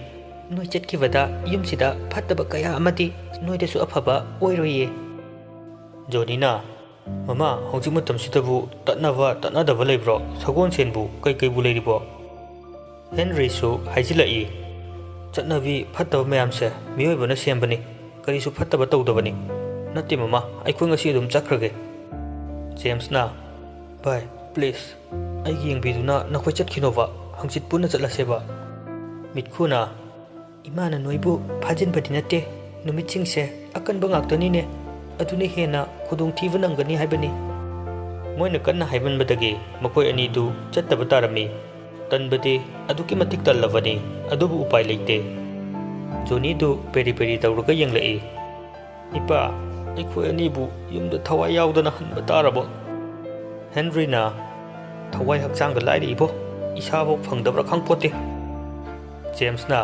ꯅꯣꯏ ꯆꯠꯈꯤꯕꯗ ꯌꯨꯝꯁꯤꯗ ꯐꯠꯇꯕ ꯀꯌꯥ ꯑꯃꯗꯤ ꯅꯣꯏꯗꯁꯨ ꯑꯐꯕ ꯑꯣꯏꯔꯣꯏꯌꯦ꯫" ꯖꯣꯅꯤꯅ, "ꯃꯃꯥ, ꯍꯧꯖꯤꯛ ꯃꯇꯝꯁꯤꯗꯕꯨ ꯇꯠꯅꯕ ꯇꯠꯅꯗꯕ ꯂꯩꯕ꯭ꯔꯣ? ꯁꯒꯣꯜꯁꯦꯟꯕꯨ ꯀꯩꯀꯩꯕꯨ ꯂꯩꯔꯤꯕꯣ?" ꯍꯦꯟꯔꯤꯁꯨ ꯍꯥꯏꯖꯤꯜꯂꯛꯏ, "ꯆꯠꯅꯕꯤ ꯐꯠꯇꯕ ꯃꯌꯥꯝꯁꯦ ꯃꯤꯑꯣꯏꯕꯅ ꯁꯦꯝꯕꯅꯤ, ꯀꯔꯤꯁꯨ ꯐꯠꯇꯕ ꯇꯧꯗꯕꯅꯤ꯫" "ꯅꯠꯇꯦ ꯃꯃꯥ, ꯑꯩꯈꯣꯏ ꯉꯁꯤ ꯑꯗꯨꯝ ꯆꯠꯈ꯭ꯔꯒꯦ꯫" ꯖꯦꯝꯁꯅ, "ꯚꯥꯏ, ꯄ꯭ꯂꯤꯖ, ꯑꯩꯒꯤ ꯌꯦꯡꯕꯤꯗꯨꯅ ꯅꯈꯣꯏ ꯆꯠꯈꯤꯅꯣꯕ, ꯍꯪꯆꯤꯠ ꯄꯨꯟꯅ ꯆꯠꯂꯁꯦꯕ꯫" ꯃꯤꯠꯈꯨꯅ, "ꯏꯃꯥꯅ ꯅꯣꯏꯕꯨ ꯐꯥꯖꯤꯟꯕꯗꯤ ꯅꯠꯇꯦ, ꯅꯨꯃꯤꯠꯁꯤꯡꯁꯦ ꯑꯀꯟꯕ ꯉꯥꯛꯇꯅꯤꯅꯦ, ꯑꯗꯨꯅ ꯍꯦꯟꯅ ꯈꯨꯗꯣꯡꯊꯤꯕ ꯅꯪꯒꯅꯤ ꯍꯥꯏꯕꯅꯤ꯫" ꯃꯣꯏꯅ ꯀꯟꯅ ꯍꯥꯏꯃꯟꯕꯗꯒꯤ ꯃꯈꯣꯏ ꯑꯅꯤꯗꯨ ꯆꯠꯇꯕ ꯇꯥꯔꯝꯃꯤ꯫ ꯇꯟꯕꯗꯤ ꯑꯗꯨꯛꯀꯤ ꯃꯇꯤꯛ ꯇꯜꯂꯕꯅꯤ, ꯑꯗꯨꯕꯨ ꯎꯄꯥꯏ ꯂꯩꯇꯦ꯫ ꯖꯣꯅꯤꯗꯨ ꯄꯦꯔꯤ ꯄꯦꯔꯤ ꯇꯧꯔꯒ ꯌꯦꯡꯂꯛꯏ꯫ "ꯏꯄꯥ, ꯑꯩꯈꯣꯏ ꯑꯅꯤꯕꯨ ꯌꯨꯝꯗ ꯊꯋꯥꯏ ꯌꯥꯎꯗꯅ ꯍꯟꯕ ꯇꯥꯔꯕꯣ?" ꯍꯦꯟꯔꯤꯅ, "ꯊꯋꯥꯏ ꯍꯛꯆꯥꯡꯒ ꯂꯥꯏꯔꯤ ꯏꯕꯣ, ꯏꯁꯥꯐꯥꯎ ꯐꯪꯗꯕ꯭ꯔꯥ ꯈꯪꯄꯣꯠꯇꯦ꯫" ꯖꯦꯝꯁꯅ,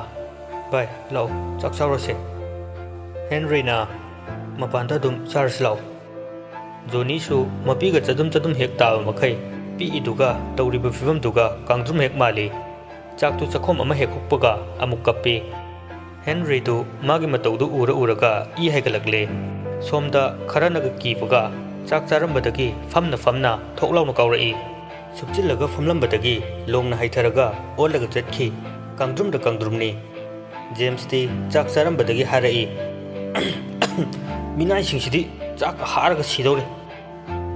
"ꯚꯥꯏ, ꯂꯥꯛꯑꯣ, ꯆꯥꯛ ꯆꯥꯔꯨꯔꯁꯦ꯫" ꯍꯦꯟꯔꯤꯅ, "ꯃꯄꯥꯟꯗ ꯑꯗꯨꯝ ꯆꯥꯔꯁꯤ ꯂꯥꯛꯑꯣ꯫" ꯖꯣꯅꯤꯁꯨ ꯃꯄꯤꯒ ꯆꯗꯨꯝ ꯆꯗꯨꯝ ꯍꯦꯛ ꯇꯥꯕ ꯃꯈꯩ, ꯄꯤꯛꯏꯗꯨꯒ ꯇꯧꯔꯤꯕ ꯐꯤꯕꯝꯗꯨꯒ ꯀꯥꯡꯗ꯭ꯔꯨꯝ ꯍꯦꯛ ꯃꯥꯜꯂꯤ꯫ ꯆꯥꯛꯇꯨ ꯆꯥꯛꯈꯣꯝ ꯑꯃ ꯍꯦꯛ ꯍꯨꯛꯄꯒ ꯑꯃꯨꯛ ꯀꯞꯄꯤ꯫ ꯍꯦꯟꯔꯤꯗꯨ ꯃꯥꯒꯤ ꯃꯇꯧꯗꯨ ꯎꯔ ꯎꯔꯒ ꯏ ꯍꯥꯏꯒꯠꯂꯛꯂꯦ꯫ ꯁꯣꯝꯗ ꯈꯔꯅꯒ ꯀꯤꯕꯒ ꯆꯥꯛ ꯆꯥꯔꯝꯕꯗꯒꯤ ꯐꯝꯅ ꯐꯝꯅ ꯊꯣꯛ ꯂꯥꯎꯅ ꯀꯥꯎꯔꯛꯏ꯫ ꯁꯨꯞꯆꯤꯜꯂꯒ ꯐꯝꯂꯝꯕꯗꯒꯤ ꯂꯣꯡꯅ ꯍꯥꯏꯊꯔꯒ ꯑꯣꯜꯂꯒ ꯆꯠꯈꯤ꯫ ꯀꯥꯡꯗ꯭ꯔꯨꯝꯗ ꯀꯥꯡꯗ꯭ꯔꯨꯝꯅꯤ꯫ ꯖꯦꯝꯁꯇꯤ ꯆꯥꯛ ꯆꯥꯔꯝꯕꯗꯒꯤ ꯍꯥꯏꯔꯛꯏ, "ꯃꯤꯅꯥꯏꯁꯤꯡꯁꯤꯗꯤ ꯆꯥꯛ ꯍꯥꯔꯒ ꯁꯤꯗꯧꯔꯦ꯫"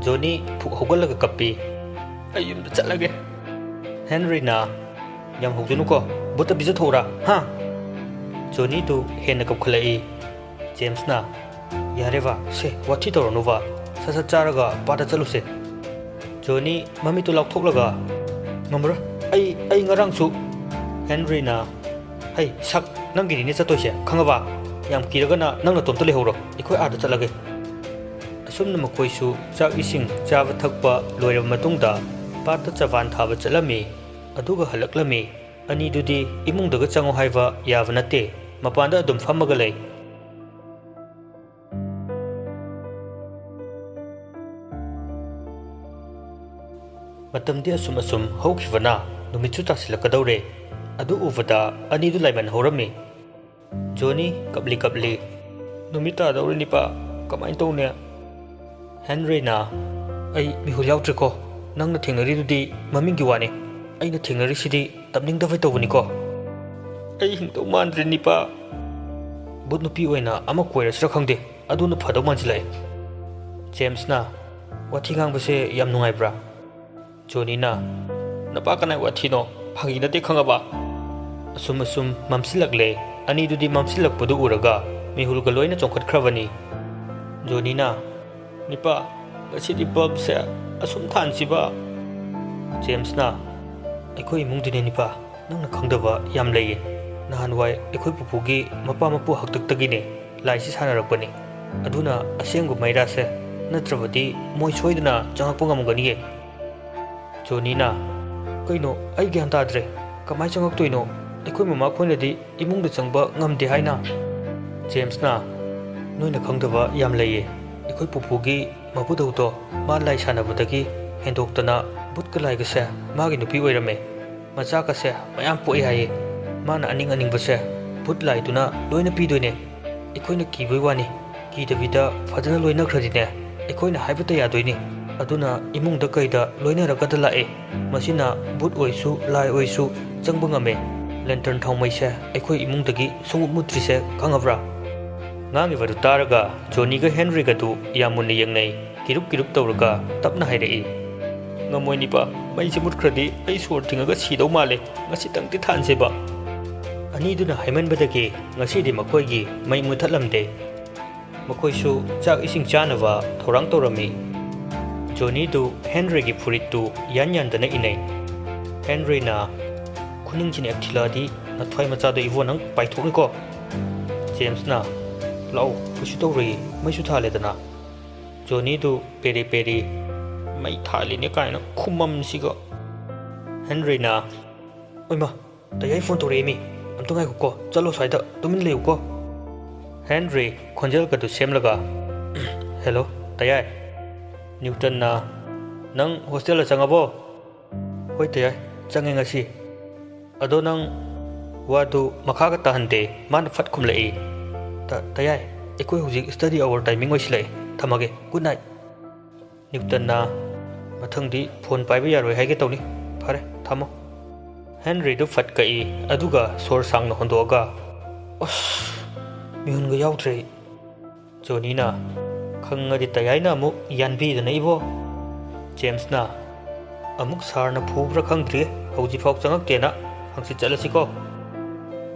ꯖꯣꯅꯤ ꯐꯨꯛ ꯍꯧꯒꯠꯂꯒ ꯀꯞꯄꯤ꯫ "ꯑꯩ ꯌꯨꯝꯗ ꯆꯠꯂꯒꯦ꯫" ꯍꯦꯟꯔꯤꯅ, "ꯌꯥꯝ ꯍꯧꯖꯅꯨꯀꯣ, ꯕꯨꯠꯇ ꯄꯤꯖꯊꯣꯛꯎꯔꯥ, ꯍꯥ?" ꯖꯣꯅꯤꯗꯨ ꯍꯦꯟꯅ ꯀꯞꯈꯠꯂꯛꯏ꯫ ꯖꯦꯝꯁꯅ, "ꯌꯥꯔꯦ ꯕꯥ, ꯁꯦ, ꯋꯥꯊꯤ ꯇꯧꯔꯅꯨ ꯕꯥ, ꯁꯠ ꯁꯠ ꯆꯥꯔꯒ ꯄꯥꯠꯇ ꯆꯠꯂꯨꯁꯦ꯫" ꯖꯣꯅꯤ ꯃꯃꯤꯠꯇꯨ ꯂꯥꯎꯊꯣꯛꯂꯒ, "ꯉꯝꯃꯔꯣꯏ, ꯑꯩ, ꯑꯩ ꯉꯔꯥꯡꯁꯨ꯫" ꯍꯦꯟꯔꯤꯅ, "ꯍꯩ, ꯁꯛ, ꯅꯪꯒꯤꯅꯤꯅꯦ ꯆꯠꯇꯣꯏꯁꯦ, ꯈꯪꯉꯕ? ꯌꯥꯝ ꯀꯤꯔꯒꯅ ꯅꯪ ꯅꯇꯣꯝꯇ ꯂꯩꯍꯧꯔꯣ, ꯑꯩꯈꯣꯏ ꯑꯥꯗ ꯆꯠꯂꯒꯦ꯫" ꯑꯁꯨꯝꯅ ꯃꯈꯣꯏꯁꯨ ꯆꯥꯛ ꯏꯁꯤꯡ ꯆꯥꯕ ꯊꯛꯄ ꯂꯣꯏꯔꯕ ꯃꯇꯨꯡꯗ ꯄꯥꯠꯇ ꯆꯕꯥꯟ ꯊꯥꯕ ꯆꯠꯂꯝꯃꯤ꯫ ꯑꯗꯨꯒ ꯍꯜꯂꯛꯂꯝꯃꯤ꯫ ꯑꯅꯤꯗꯨꯗꯤ ꯏꯃꯨꯡꯗꯒ ꯆꯪꯉꯣ ꯍꯥꯏꯕ ꯌꯥꯕ ꯅꯠꯇꯦ, ꯃꯄꯥꯟꯗ ꯑꯗꯨꯝ ꯐꯝꯃꯒ ꯂꯩ꯫ ꯃꯇꯝꯗꯤ ꯑꯁꯨꯝ ꯑꯁꯨꯝ ꯍꯧꯈꯤꯕꯅ ꯅꯨꯃꯤꯠꯁꯨ ꯇꯥꯁꯤꯜꯂꯛꯀꯗꯧꯔꯦ꯫ ꯑꯗꯨ ꯎꯕꯗ ꯑꯅꯤꯗꯨ ꯂꯥꯏꯃꯟ ꯍꯧꯔꯝꯃꯤ꯫ ꯖꯣꯅꯤ ꯀꯞꯂꯤ ꯀꯞꯂꯤ, "ꯅꯨꯃꯤꯠ ꯇꯥꯗꯧꯔꯦ ꯅꯤꯄꯥ, ꯀꯃꯥꯏꯅ ꯇꯧꯅꯤ?" ꯍꯦꯟꯔꯤꯅ, "ꯑꯩ ꯃꯤꯍꯨꯜ ꯌꯥꯎꯗ꯭ꯔꯤꯀꯣ, ꯅꯪꯅ ꯊꯦꯡꯅꯔꯤꯗꯨꯗꯤ ꯃꯃꯤꯡꯒꯤ ꯋꯥꯅꯤ, ꯑꯩꯅ ꯊꯦꯡꯅꯔꯤꯁꯤꯗꯤ ꯇꯝꯅꯤꯡꯗꯕꯩ ꯇꯧꯕꯅꯤꯀꯣ꯫ ꯑꯩ ꯍꯤꯡꯗꯧ ꯃꯥꯟꯗ꯭ꯔꯦ ꯅꯤꯄꯥ, ꯕꯨꯠ ꯅꯨꯄꯤ ꯑꯣꯏꯅ ꯑꯃ ꯀꯣꯏꯔꯁꯤꯔ ꯈꯪꯗꯦ, ꯑꯗꯨꯅ ꯐꯗꯧ ꯃꯥꯟꯁꯤꯜꯂꯛꯑꯦ꯫" ꯖꯦꯝꯁꯅ, "ꯋꯥꯊꯤ ꯉꯥꯡꯕꯁꯦ ꯌꯥꯝ ꯅꯨꯡꯉꯥꯏꯕ꯭ꯔꯥ?" ꯖꯣꯅꯤꯅ, "ꯅꯄꯥ ꯀꯅꯥꯏ ꯋꯥꯊꯤꯅꯣ? ꯐꯥꯒꯤ ꯅꯠꯇꯦ ꯈꯪꯉꯕ?" ꯑꯁꯨꯝ ꯑꯁꯨꯝ ꯃꯝꯁꯤꯜꯂꯛꯂꯦ꯫ ꯑꯅꯤꯗꯨꯗꯤ ꯃꯝꯁꯤꯜꯂꯛꯄꯗꯨ ꯎꯔꯒ ꯃꯤꯍꯨꯜꯒ ꯂꯣꯏꯅ ꯆꯣꯡꯈꯠꯈ꯭ꯔꯕꯅꯤ꯫ ꯖꯣꯅꯤꯅ, "ꯅꯤꯄꯥ, ꯉꯁꯤꯗꯤ ꯕꯜꯕꯁꯦ ꯑꯁꯨꯝ ꯊꯥꯟꯁꯤꯕ?" ꯖꯦꯝꯁꯅ, "ꯑꯩꯈꯣꯏ ꯏꯃꯨꯡꯗꯤꯅꯦ ꯅꯤꯄꯥ, ꯅꯪꯅ ꯈꯪꯗꯕ ꯌꯥꯝ ꯂꯩꯌꯦ꯫ ꯅꯍꯥꯟꯋꯥꯏ ꯑꯩꯈꯣꯏ ꯄꯨꯄꯨꯒꯤ ꯃꯄꯥ ꯃꯄꯨ ꯍꯥꯛꯇꯛꯇꯒꯤꯅꯦ ꯂꯥꯏꯁꯤ ꯁꯥꯟꯅꯔꯛꯄꯅꯤ꯫ ꯑꯗꯨꯅ ꯑꯁꯦꯡꯕ ꯃꯩꯔꯥꯁꯦ, ꯅꯠꯇ꯭ꯔꯕꯗꯤ ꯃꯣꯏ ꯁꯣꯏꯗꯅ ꯆꯪꯉꯛꯄ ꯉꯝꯒꯅꯤꯌꯦ꯫" ꯖꯣꯅꯤꯅ, "ꯀꯩꯅꯣ, ꯑꯩ ꯒ꯭ꯌꯥꯟ ꯇꯥꯗ꯭ꯔꯦ꯫ ꯀꯃꯥꯏ ꯆꯪꯉꯛꯇꯣꯏꯅꯣ? ꯑꯩꯈꯣꯏ ꯃꯃꯥ ꯈꯣꯏꯅꯗꯤ ꯏꯃꯨꯡꯗ ꯆꯪꯕ ꯉꯝꯗꯦ ꯍꯥꯏꯅ?" ꯖꯦꯝꯁꯅ, "ꯅꯣꯏꯅ ꯈꯪꯗꯕ ꯌꯥꯝ ꯂꯩꯌꯦ꯫ ꯑꯩꯈꯣꯏ ꯄꯨꯄꯨꯒꯤ ꯃꯄꯨꯗꯧꯗꯣ ꯃꯥ ꯂꯥꯏ ꯁꯥꯟꯅꯕꯗꯒꯤ ꯍꯦꯟꯗꯣꯛꯇꯅ ꯚꯨꯠꯀ ꯂꯥꯏꯒꯁꯦ ꯃꯥꯒꯤ ꯅꯨꯄꯤ ꯑꯣꯏꯔꯝꯃꯦ꯫ ꯃꯆꯥꯒꯁꯦ ꯃꯌꯥꯝ ꯄꯣꯛꯑꯦ ꯍꯥꯏꯌꯦ꯫ ꯃꯥꯅ ꯑꯅꯤꯡ ꯑꯅꯤꯡꯕꯁꯦ ꯚꯨꯠ ꯂꯥꯏꯗꯨꯅ ꯂꯣꯏꯅ ꯄꯤꯗꯣꯏꯅꯦ꯫ ꯑꯩꯈꯣꯏꯅ ꯀꯤꯕꯩ ꯋꯥꯅꯤ꯫ ꯀꯤꯗꯕꯤꯗ ꯐꯖꯅ ꯂꯣꯏꯅꯈ꯭ꯔꯗꯤꯅꯦ, ꯑꯩꯈꯣꯏꯅ ꯍꯥꯏꯕꯇ ꯌꯥꯗꯣꯏꯅꯤ꯫ ꯑꯗꯨꯅ ꯏꯃꯨꯡꯗ ꯀꯩꯗ ꯂꯣꯏꯅꯔꯒꯗ ꯂꯥꯛꯑꯦ꯫ ꯃꯁꯤꯅ ꯚꯨꯠ ꯑꯣꯏꯁꯨ, ꯂꯥꯏ ꯑꯣꯏꯁꯨ ꯆꯪꯕ ꯉꯝꯃꯦ꯫ ꯂꯦꯟꯇꯔꯟ ꯊꯥꯎꯃꯩꯁꯦ ꯑꯩꯈꯣꯏ ꯏꯃꯨꯡꯗꯒꯤ ꯁꯨꯡꯃꯨꯠ ꯃꯨꯠꯇ꯭ꯔꯤꯁꯦ ꯈꯪꯉꯕ꯭ꯔꯥ?" ꯉꯥꯡꯉꯤꯕꯗꯨ ꯇꯥꯔꯒ ꯖꯣꯅꯤꯒ ꯍꯦꯟꯔꯤꯒꯗꯨ ꯌꯥꯝ ꯃꯨꯟꯅ ꯌꯦꯡꯅꯩ꯫ ꯀꯤꯔꯨꯞ ꯀꯤꯔꯨꯞ ꯇꯧꯔꯒ ꯇꯞꯅ ꯍꯥꯏꯔꯛꯏ, "ꯉꯝꯃꯣꯏ ꯅꯤꯄꯥ, ꯃꯩꯁꯦ ꯃꯨꯠꯈ꯭ꯔꯗꯤ ꯑꯩ ꯁꯣꯔ ꯊꯤꯡꯉꯒ ꯁꯤꯗꯧ ꯃꯥꯜꯂꯦ꯫ ꯉꯁꯤꯇꯪꯗꯤ ꯊꯥꯟꯁꯦꯕ꯫" ꯑꯅꯤꯗꯨꯅ ꯍꯥꯏꯃꯟꯕꯗꯒꯤ ꯉꯁꯤꯗꯤ ꯃꯈꯣꯏꯒꯤ ꯃꯩ ꯃꯨꯠꯊꯠꯂꯝꯗꯦ꯫ ꯃꯈꯣꯏꯁꯨ ꯆꯥꯛ ꯏꯁꯤꯡ ꯆꯥꯅꯕ ꯊꯧꯔꯥꯡ ꯇꯧꯔꯝꯃꯤ꯫ ꯖꯣꯅꯤꯗꯨ ꯍꯦꯟꯔꯤꯒꯤ ꯐꯨꯔꯤꯠꯇꯨ ꯌꯥꯟ ꯌꯥꯟꯗꯅ ꯏꯅꯩ꯫ ꯍꯦꯟꯔꯤꯅ, "ꯈꯨꯅꯤꯡꯁꯤꯅ ꯍꯦꯛ ꯊꯤꯜꯂꯛꯑꯗꯤ ꯅꯊ꯭ꯋꯥꯏ ꯃꯆꯥꯗꯣ ꯏꯕꯣ ꯅꯪ ꯄꯥꯏꯊꯣꯛꯅꯤꯀꯣ꯫" ꯖꯦꯝꯁꯅ, "ꯂꯥꯛꯑꯣ, ꯀꯩꯁꯨ ꯇꯧꯔꯣꯏꯌꯦ, ꯃꯩꯁꯨ ꯊꯥꯜꯂꯦꯗꯅ꯫" ꯖꯣꯅꯤꯗꯨ ꯄꯦꯔꯤ ꯄꯦꯔꯤ, "ꯃꯩ ꯊꯥꯜꯂꯤꯅꯦ" ꯀꯥꯏꯅ ꯈꯨꯃꯝꯁꯤꯒ꯫ ꯍꯦꯟꯔꯤꯅ, "ꯑꯣꯏꯃ, ꯇꯌꯥꯏ ꯐꯣꯟ ꯇꯧꯔꯛꯑꯦꯃꯤ, ꯑꯝꯇ ꯉꯥꯏꯈꯣꯀꯣ, ꯆꯠꯂꯣ ꯁ꯭ꯋꯥꯏꯗ ꯇꯨꯃꯤꯟ ꯂꯩꯌꯨꯀꯣ꯫" ꯍꯦꯟꯔꯤ ꯈꯣꯟꯖꯦꯜꯒꯗꯨ ꯁꯦꯝꯂꯒ, "ꯍꯦꯜꯂꯣ, ꯇꯌꯥꯏ꯫" ꯅ꯭ꯌꯨꯇꯟꯅ, "ꯅꯪ ꯍꯣꯁꯇꯦꯜꯗ ꯆꯪꯉꯕꯣ?" "ꯍꯣꯏ ꯇꯌꯥꯏ, ꯆꯪꯉꯦ ꯉꯁꯤ꯫ ꯑꯗꯣ ꯅꯪ ꯋꯥꯗꯨ ꯃꯈꯥꯒ ꯇꯥꯍꯟꯗꯦ꯫" ꯃꯥꯅ ꯐꯠ ꯈꯨꯝꯂꯛꯏ, "ꯇ-, ꯇꯌꯥꯏ, ꯑꯩꯈꯣꯏ ꯍꯧꯖꯤꯛ study hour timing ꯑꯣꯏꯁꯤꯜꯂꯛꯑꯦ, ꯊꯝꯃꯒꯦ, good night꯫" ꯅ꯭ꯌꯨꯇꯟꯅ, "ꯃꯊꯪꯗꯤ ꯐꯣꯟ ꯄꯥꯏꯕ ꯌꯥꯔꯣꯏ ꯍꯥꯏꯒꯦ ꯇꯧꯅꯤ꯫ ꯐꯔꯦ, ꯊꯝꯃꯣ꯫" ꯍꯦꯟꯔꯤꯗꯨ ꯐꯠ ꯀꯛꯏ, ꯑꯗꯨꯒ ꯁꯣꯔ ꯁꯥꯡꯅ ꯍꯣꯟꯗꯣꯛꯑꯒ, "ꯑꯁ, ꯃꯤꯍꯨꯟꯒ ꯌꯥꯎꯗ꯭ꯔꯦ ꯑꯩ꯫" ꯖꯣꯅꯤꯅ, "ꯈꯪꯉꯗꯤ ꯇꯌꯥꯏꯅ ꯑꯃꯨꯛ ꯌꯥꯟꯕꯤꯗꯅ ꯏꯕꯣ꯫" ꯖꯦꯝꯁꯅ, "ꯑꯃꯨꯛ ꯁꯥꯔꯅ ꯐꯨꯕ꯭ꯔꯥ ꯈꯪꯗ꯭ꯔꯤ, ꯍꯧꯖꯤꯛꯐꯥꯎ ꯆꯪꯉꯛꯇꯦꯅ꯫ ꯍꯪꯆꯤꯠ ꯆꯠꯂꯁꯤꯀꯣ꯫"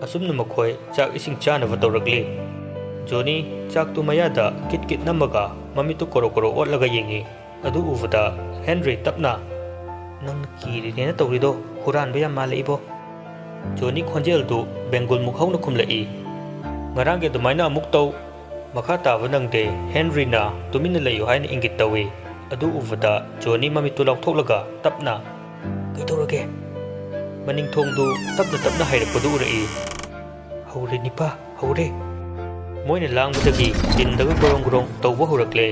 ꯑꯁꯨꯝꯅ ꯃꯈꯣꯏ ꯆꯥꯛ ꯏꯁꯤꯡ ꯆꯥꯅꯕ ꯇꯧꯔꯛꯂꯤ꯫ ꯖꯣꯅꯤ ꯆꯥꯛꯇꯨ ꯃꯌꯥꯗ ꯀꯤꯠ ꯀꯤꯠ ꯅꯝꯃꯒ ꯃꯃꯤꯠꯇꯨ ꯀꯣꯔꯣ ꯀꯣꯔꯣ ꯑꯣꯠꯂꯒ ꯌꯦꯡꯉꯤ꯫ ꯑꯗꯨ ꯎꯕꯗ ꯍꯦꯟꯔꯤ ꯇꯞꯅ, "ꯅꯪꯅ ꯀꯤꯔꯤꯅꯦꯅ ꯇꯧꯔꯤꯗꯣ ꯍꯨꯔꯥꯟꯕ ꯌꯥꯝ ꯃꯥꯜꯂꯛꯏꯕꯣ?" ꯖꯣꯅꯤ ꯈꯣꯟꯖꯦꯜꯗꯨ ꯕꯦꯡꯒꯨꯜꯃꯨꯛ ꯍꯧꯅ ꯈꯨꯝꯂꯛꯏ꯫ "ꯉꯔꯥꯡꯒꯤ ꯑꯗꯨꯃꯥꯏꯅ ꯑꯃꯨꯛ ꯇꯧ꯫" ꯃꯈꯥ ꯇꯥꯕ ꯅꯪꯗꯦ꯫ ꯍꯦꯟꯔꯤꯅ ꯇꯨꯃꯤꯟꯅ ꯂꯩꯌꯨ ꯍꯥꯏꯅ ꯏꯪꯒꯤꯠ ꯇꯧꯏ꯫ ꯑꯗꯨ ꯎꯕꯗ ꯖꯣꯅꯤ ꯃꯃꯤꯠꯇꯨ ꯂꯥꯎꯊꯣꯛꯂꯒ ꯇꯞꯅ, "ꯀꯩꯗꯧꯔꯒꯦ?" ꯃꯅꯤꯡꯊꯣꯡꯗꯨ ꯇꯞꯅ ꯇꯞꯅ ꯍꯥꯏꯔꯛꯄꯗꯨ ꯎꯔꯛꯏ꯫ "ꯍꯧꯔꯦ ꯅꯤꯄꯥ, ꯍꯧꯔꯦ!" ꯃꯣꯏꯅ ꯂꯥꯡꯕꯗꯒꯤ ꯇꯤꯟꯗꯒ ꯒꯣꯔꯣꯡ ꯒꯣꯔꯣꯡ ꯇꯧꯕ ꯍꯧꯔꯛꯂꯦ꯫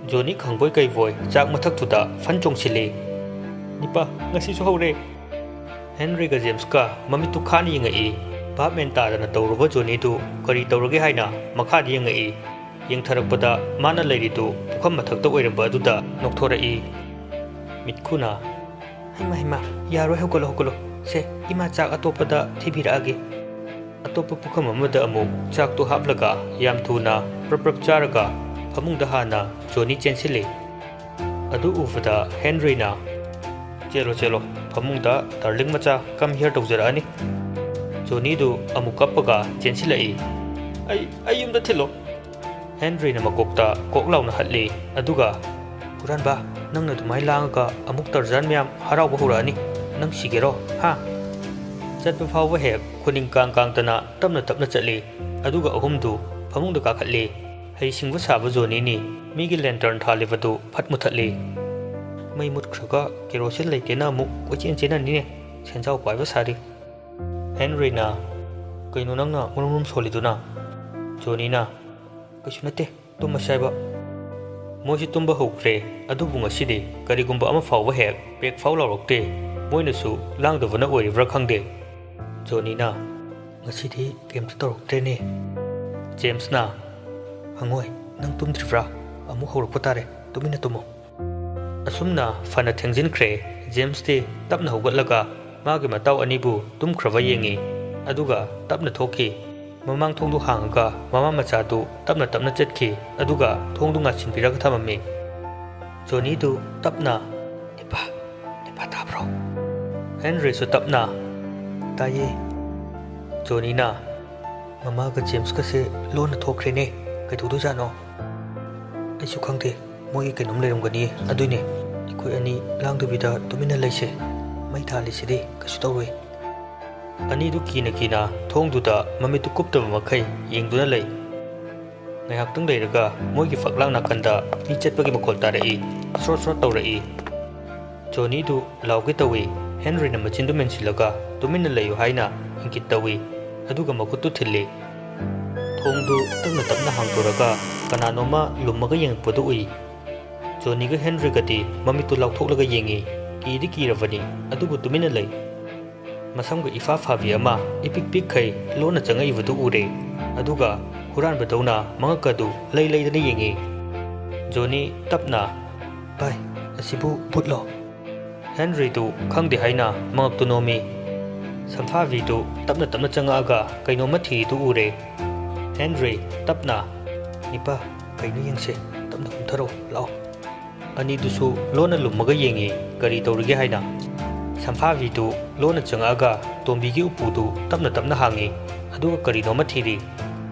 ꯖꯣꯅꯤ ꯈꯪꯕꯣꯏ ꯀꯩꯕꯣꯏ ꯆꯥꯛ ꯃꯊꯛꯇꯨꯗ ꯐꯟ ꯆꯣꯡꯁꯤꯜꯂꯤ꯫ "ꯅꯤꯄꯥ, ꯉꯁꯤꯁꯨ ꯍꯧꯔꯦ!" ꯍꯦꯟꯔꯤꯒ ꯖꯦꯝꯁꯀ ꯃꯃꯤꯠꯇꯨ ꯈꯥꯅ ꯌꯦꯡꯉꯛꯏ꯫ ꯚꯥꯞ ꯃꯦꯟ ꯇꯥꯗꯅ ꯇꯧꯔꯨꯕ ꯖꯣꯅꯤꯗꯨ ꯀꯔꯤ ꯇꯧꯔꯒꯦ ꯍꯥꯏꯅ ꯃꯈꯥꯗ ꯌꯦꯡꯉꯛꯏ꯫ ꯌꯦꯡꯊꯔꯛꯄꯗ ꯃꯥꯅ ꯂꯩꯔꯤꯗꯨ ꯄꯨꯈꯝ ꯃꯊꯛꯇ ꯑꯣꯏꯔꯝꯕ ꯑꯗꯨꯗ ꯅꯣꯛꯊꯣꯔꯛꯏ꯫ ꯃꯤꯠꯈꯨꯅ, "ꯍꯩꯃꯥ, ꯍꯩꯃꯥ, ꯌꯥꯔꯣꯏ, ꯍꯧꯒꯠꯂꯣ, ꯍꯧꯒꯠꯂꯣ꯫ ꯁꯦ, ꯏꯃꯥ ꯆꯥꯛ ꯑꯇꯣꯞꯄꯗ ꯊꯤꯕꯤꯔꯛꯑꯒꯦ꯫" ꯑꯇꯣꯞꯄ ꯄꯨꯈꯝ ꯑꯃꯗ ꯑꯃꯨꯛ ꯆꯥꯛꯇꯨ ꯍꯥꯞꯂꯒ ꯌꯥꯝ ꯊꯨꯅ ꯄ꯭ꯔꯞ ꯄ꯭ꯔꯞ ꯆꯥꯔꯒ ꯐꯃꯨꯡꯗ ꯍꯥꯟꯅ ꯖꯣꯅꯤ ꯆꯦꯟꯁꯤꯜꯂꯤ꯫ ꯑꯗꯨ ꯎꯕꯗ ꯍꯦꯟꯔꯤꯅ, "ꯆꯦꯜꯂꯣ, ꯆꯦꯜꯂꯣ, ꯐꯃꯨꯡꯗ ꯗꯥꯔꯂꯤꯡ ꯃꯆꯥ, come here ꯇꯧꯖꯔꯛꯑꯅꯤ꯫" ꯖꯣꯅꯤꯗꯨ ꯑꯃꯨꯛ ꯀꯞꯄꯒ ꯆꯦꯟꯁꯤꯜꯂꯛꯏ꯫ "ꯑꯩ, ꯑꯩ ꯌꯨꯝꯗ ꯊꯤꯜꯂꯣ!" ꯍꯦꯟꯔꯤꯅ ꯃꯀꯣꯛꯇ ꯀꯣꯛ ꯂꯥꯎꯅ ꯍꯠꯂꯤ, ꯑꯗꯨꯒ, "ꯍꯨꯔꯥꯟꯕ, ꯅꯪꯅ ꯑꯗꯨꯃꯥꯏꯅ ꯂꯥꯡꯉꯒ ꯑꯃꯨꯛ ꯇꯔꯖꯥꯟ ꯃꯌꯥꯝ ꯍꯔꯥꯎꯕ ꯍꯧꯔꯛꯑꯅꯤ꯫ ꯅꯪ ꯁꯤꯒꯦꯔꯣ, ꯍꯥ?" ꯆꯠꯄ ꯐꯥꯎꯕ ꯍꯦꯛ ꯈꯨꯅꯤꯡ ꯀꯥꯡ ꯀꯥꯡꯗꯅ ꯇꯞꯅ ꯇꯞꯅ ꯆꯠꯂꯤ, ꯑꯗꯨꯒ ꯑꯍꯨꯝꯗꯨ ꯐꯃꯨꯡꯗ ꯀꯥꯈꯠꯂꯤ꯫ ꯍꯩꯁꯤꯡꯕ ꯁꯥꯕ ꯖꯣꯅꯤꯅꯤ꯫ ꯃꯤꯒꯤ ꯂꯦꯟꯇꯔꯟ ꯊꯥꯜꯂꯤꯕꯗꯨ ꯐꯠ ꯃꯨꯊꯠꯂꯤ꯫ "ꯃꯩ ꯃꯨꯠꯈ꯭ꯔꯒ ꯀꯦꯔꯣꯁꯤꯟ ꯂꯩꯇꯦꯅ ꯑꯃꯨꯛ ꯀꯣꯏꯆꯦꯟ ꯆꯦꯟꯅꯅꯤꯅꯦ꯫ ꯁꯦꯟꯖꯥꯎ ꯄꯥꯏꯕ ꯁꯥꯔꯤ꯫" ꯍꯦꯟꯔꯤꯅ, "ꯀꯩꯅꯣ ꯅꯪꯅ ꯃꯔꯨꯝ ꯃꯔꯨꯝ ꯁꯣꯜꯂꯤꯗꯨꯅ?" ꯖꯣꯅꯤꯅ, "ꯀꯩꯁꯨ ꯅꯠꯇꯦ, ꯇꯨꯝꯃꯁꯦ ꯍꯥꯏꯕ꯫" ꯃꯣꯏꯁꯨ ꯇꯨꯝꯕ ꯍꯧꯈ꯭ꯔꯦ, ꯑꯗꯨꯕꯨ ꯉꯁꯤꯗꯤ ꯀꯔꯤꯒꯨꯝꯕ ꯑꯃ ꯐꯥꯎꯕ ꯍꯦꯛ ꯄꯦꯛ ꯐꯥꯎ ꯂꯥꯎꯔꯛꯇꯦ꯫ ꯃꯣꯏꯅꯁꯨ ꯂꯥꯡꯗꯕꯅ ꯑꯣꯏꯔꯤꯕ꯭ꯔꯥ ꯈꯪꯗꯦ꯫ ꯖꯣꯅꯤꯅ, "ꯉꯁꯤꯗꯤ ꯀꯩꯝꯇ ꯇꯧꯔꯛꯇ꯭ꯔꯦꯅꯦ꯫" ꯖꯦꯝꯁꯅ, "ꯍꯪꯉꯣꯏ, ꯅꯪ ꯇꯨꯝꯗ꯭ꯔꯤꯕ꯭ꯔꯥ? ꯑꯃꯨꯛ ꯍꯧꯔꯛꯄ ꯇꯥꯔꯦ, ꯇꯨꯃꯤꯟꯅ ꯇꯨꯝꯃꯣ꯫" ꯑꯁꯨꯝꯅ ꯐꯅ ꯊꯦꯡꯖꯤꯟꯈ꯭ꯔꯦ꯫ ꯖꯦꯝꯁꯇꯤ ꯇꯞꯅ ꯍꯧꯒꯠꯂꯒ ꯃꯥꯒꯤ ꯃꯇꯥꯎ ꯑꯅꯤꯕꯨ ꯇꯨꯝꯈ꯭ꯔꯕ ꯌꯦꯡꯉꯤ, ꯑꯗꯨꯒ ꯇꯞꯅ ꯊꯣꯛꯈꯤ꯫ ꯃꯃꯥꯡ ꯊꯣꯡꯗꯨ ꯍꯥꯡꯉꯒ ꯃꯃꯥ ꯃꯆꯥꯗꯨ ꯇꯞꯅ ꯇꯞꯅ ꯆꯠꯈꯤ, ꯑꯗꯨꯒ ꯊꯣꯡꯗꯨ ꯉꯥꯁꯤꯟꯕꯤꯔꯒ ꯊꯝꯃꯝꯃꯤ꯫ ꯖꯣꯅꯤꯗꯨ ꯇꯞꯅ, "ꯅꯤꯄꯥ, ꯅꯤꯄꯥ ꯇꯥꯕ꯭ꯔꯣ?" ꯍꯦꯟꯔꯤꯁꯨ ꯇꯞꯅ, "ꯇꯥꯏꯌꯦ꯫" ꯖꯣꯅꯤꯅ, ꯃꯃꯥꯒ ꯖꯦꯝꯁꯀꯁꯦ ꯂꯣꯟꯅ ꯊꯣꯛꯈ꯭ꯔꯦꯅꯦ꯫ ꯀꯩꯗꯧꯗꯣꯏꯖꯥꯠꯅꯣ? ꯑꯩꯁꯨ ꯈꯪꯗꯦ꯫ ꯃꯣꯏꯒꯤ ꯀꯩꯅꯣꯝ ꯂꯩꯔꯝꯒꯅꯤ꯫ ꯑꯗꯨꯏꯅꯦ ꯑꯩꯈꯣꯏ ꯑꯅꯤ ꯂꯥꯡꯗꯕꯤꯗ ꯇꯨꯃꯤꯟꯅ ꯂꯩꯁꯦ꯫ ꯃꯩ ꯊꯥꯜꯂꯤꯁꯤꯗꯤ ꯀꯩꯁꯨ ꯇꯧꯔꯣꯏ꯫ ꯑꯅꯤꯗꯨ ꯀꯤꯅ ꯀꯤꯅ ꯊꯣꯡꯗꯨꯗ ꯃꯃꯤꯠꯇꯨ ꯀꯨꯞꯇꯕ ꯃꯈꯩ ꯌꯦꯡꯗꯨꯅ ꯂꯩ꯫ ꯉꯥꯏꯍꯥꯛꯇꯪ ꯂꯩꯔꯒ ꯃꯣꯏꯒꯤ ꯐꯛꯂꯥꯡ ꯅꯥꯀꯟꯗ ꯃꯤ ꯆꯠꯄꯒꯤ ꯃꯈꯣꯜ ꯇꯥꯔꯛꯏ꯫ ꯁ꯭ꯔꯣꯠ ꯁ꯭ꯔꯣꯠ ꯇꯧꯔꯛꯏ꯫ ꯖꯣꯅꯤꯗꯨ ꯂꯥꯎꯒꯦ ꯇꯧꯏ꯫ ꯍꯦꯟꯔꯤꯅ ꯃꯆꯤꯟꯗꯨ ꯃꯦꯟꯁꯤꯜꯂꯒ ꯇꯨꯃꯤꯟꯅ ꯂꯩꯌꯨ ꯍꯥꯏꯅ ꯏꯪꯒꯤꯠ ꯇꯧꯏ꯫ ꯑꯗꯨꯒ ꯃꯈꯨꯠꯇꯨ ꯊꯤꯜꯂꯤ꯫ ꯊꯣꯡꯗꯨ ꯇꯞꯅ ꯇꯞꯅ ꯍꯥꯡꯗꯣꯔꯒ ꯀꯅꯥꯅꯣꯝꯃ ꯂꯨꯝꯃꯒ ꯌꯦꯡꯉꯛꯄꯗꯨ ꯎꯏ꯫ ꯖꯣꯅꯤꯒ ꯍꯦꯟꯔꯤꯒꯗꯤ ꯃꯃꯤꯠꯇꯨ ꯂꯥꯎꯊꯣꯛꯂꯒ ꯌꯦꯡꯉꯤ꯫ ꯀꯤꯗꯤ ꯀꯤꯔꯕꯅꯤ, ꯑꯗꯨꯕꯨ ꯇꯨꯃꯤꯟꯅ ꯂꯩ꯫ ꯃꯁꯝꯒ ꯏꯐꯥ ꯐꯥꯕꯤ ꯑꯃ ꯏꯄꯤꯛ ꯄꯤꯛꯈꯩ ꯂꯣꯟꯅ ꯆꯪꯉꯛꯏꯕꯗꯨ ꯎꯔꯦ꯫ ꯑꯗꯨꯒ ꯍꯨꯔꯥꯟꯕꯗꯧꯅ ꯃꯉꯛꯀꯗꯨ ꯂꯩ ꯂꯩꯗꯅ ꯌꯦꯡꯉꯤ꯫ ꯖꯣꯅꯤ ꯇꯞꯅ, "ꯚꯥꯏ, ꯑꯁꯤꯕꯨ ꯚꯨꯠꯂꯣ?" ꯍꯦꯟꯔꯤꯗꯨ ꯈꯪꯗꯦ ꯍꯥꯏꯅ ꯃꯉꯛꯇꯨ ꯅꯣꯝꯃꯤ꯫ ꯁꯝꯐꯥꯕꯤꯗꯨ ꯇꯞꯅ ꯇꯞꯅ ꯆꯪꯉꯛꯑꯒ ꯀꯩꯅꯣꯝꯃ ꯊꯤꯔꯤꯗꯨ ꯎꯔꯦ꯫ ꯍꯦꯟꯔꯤ ꯇꯞꯅ, "ꯅꯤꯄꯥ, ꯀꯩꯅꯣ ꯌꯦꯡꯁꯦ, ꯇꯞꯅ ꯀꯨꯝꯊꯔꯛꯑꯣ, ꯂꯥꯛꯑꯣ꯫" ꯑꯅꯤꯗꯨꯁꯨ ꯂꯣꯟꯅ ꯂꯨꯝꯃꯒ ꯌꯦꯡꯉꯤ, ꯀꯔꯤ ꯇꯧꯔꯤꯒꯦ ꯍꯥꯏꯅ꯫ ꯁꯝꯐꯥꯕꯤꯗꯨ ꯂꯣꯟꯅ ꯆꯪꯉꯛꯑꯒ ꯇꯣꯝꯕꯤꯒꯤ ꯎꯄꯨꯗꯨ ꯇꯞꯅ ꯇꯞꯅ ꯍꯥꯡꯉꯤ, ꯑꯗꯨꯒ ꯀꯔꯤꯅꯣꯃ ꯊꯤꯔꯤ꯫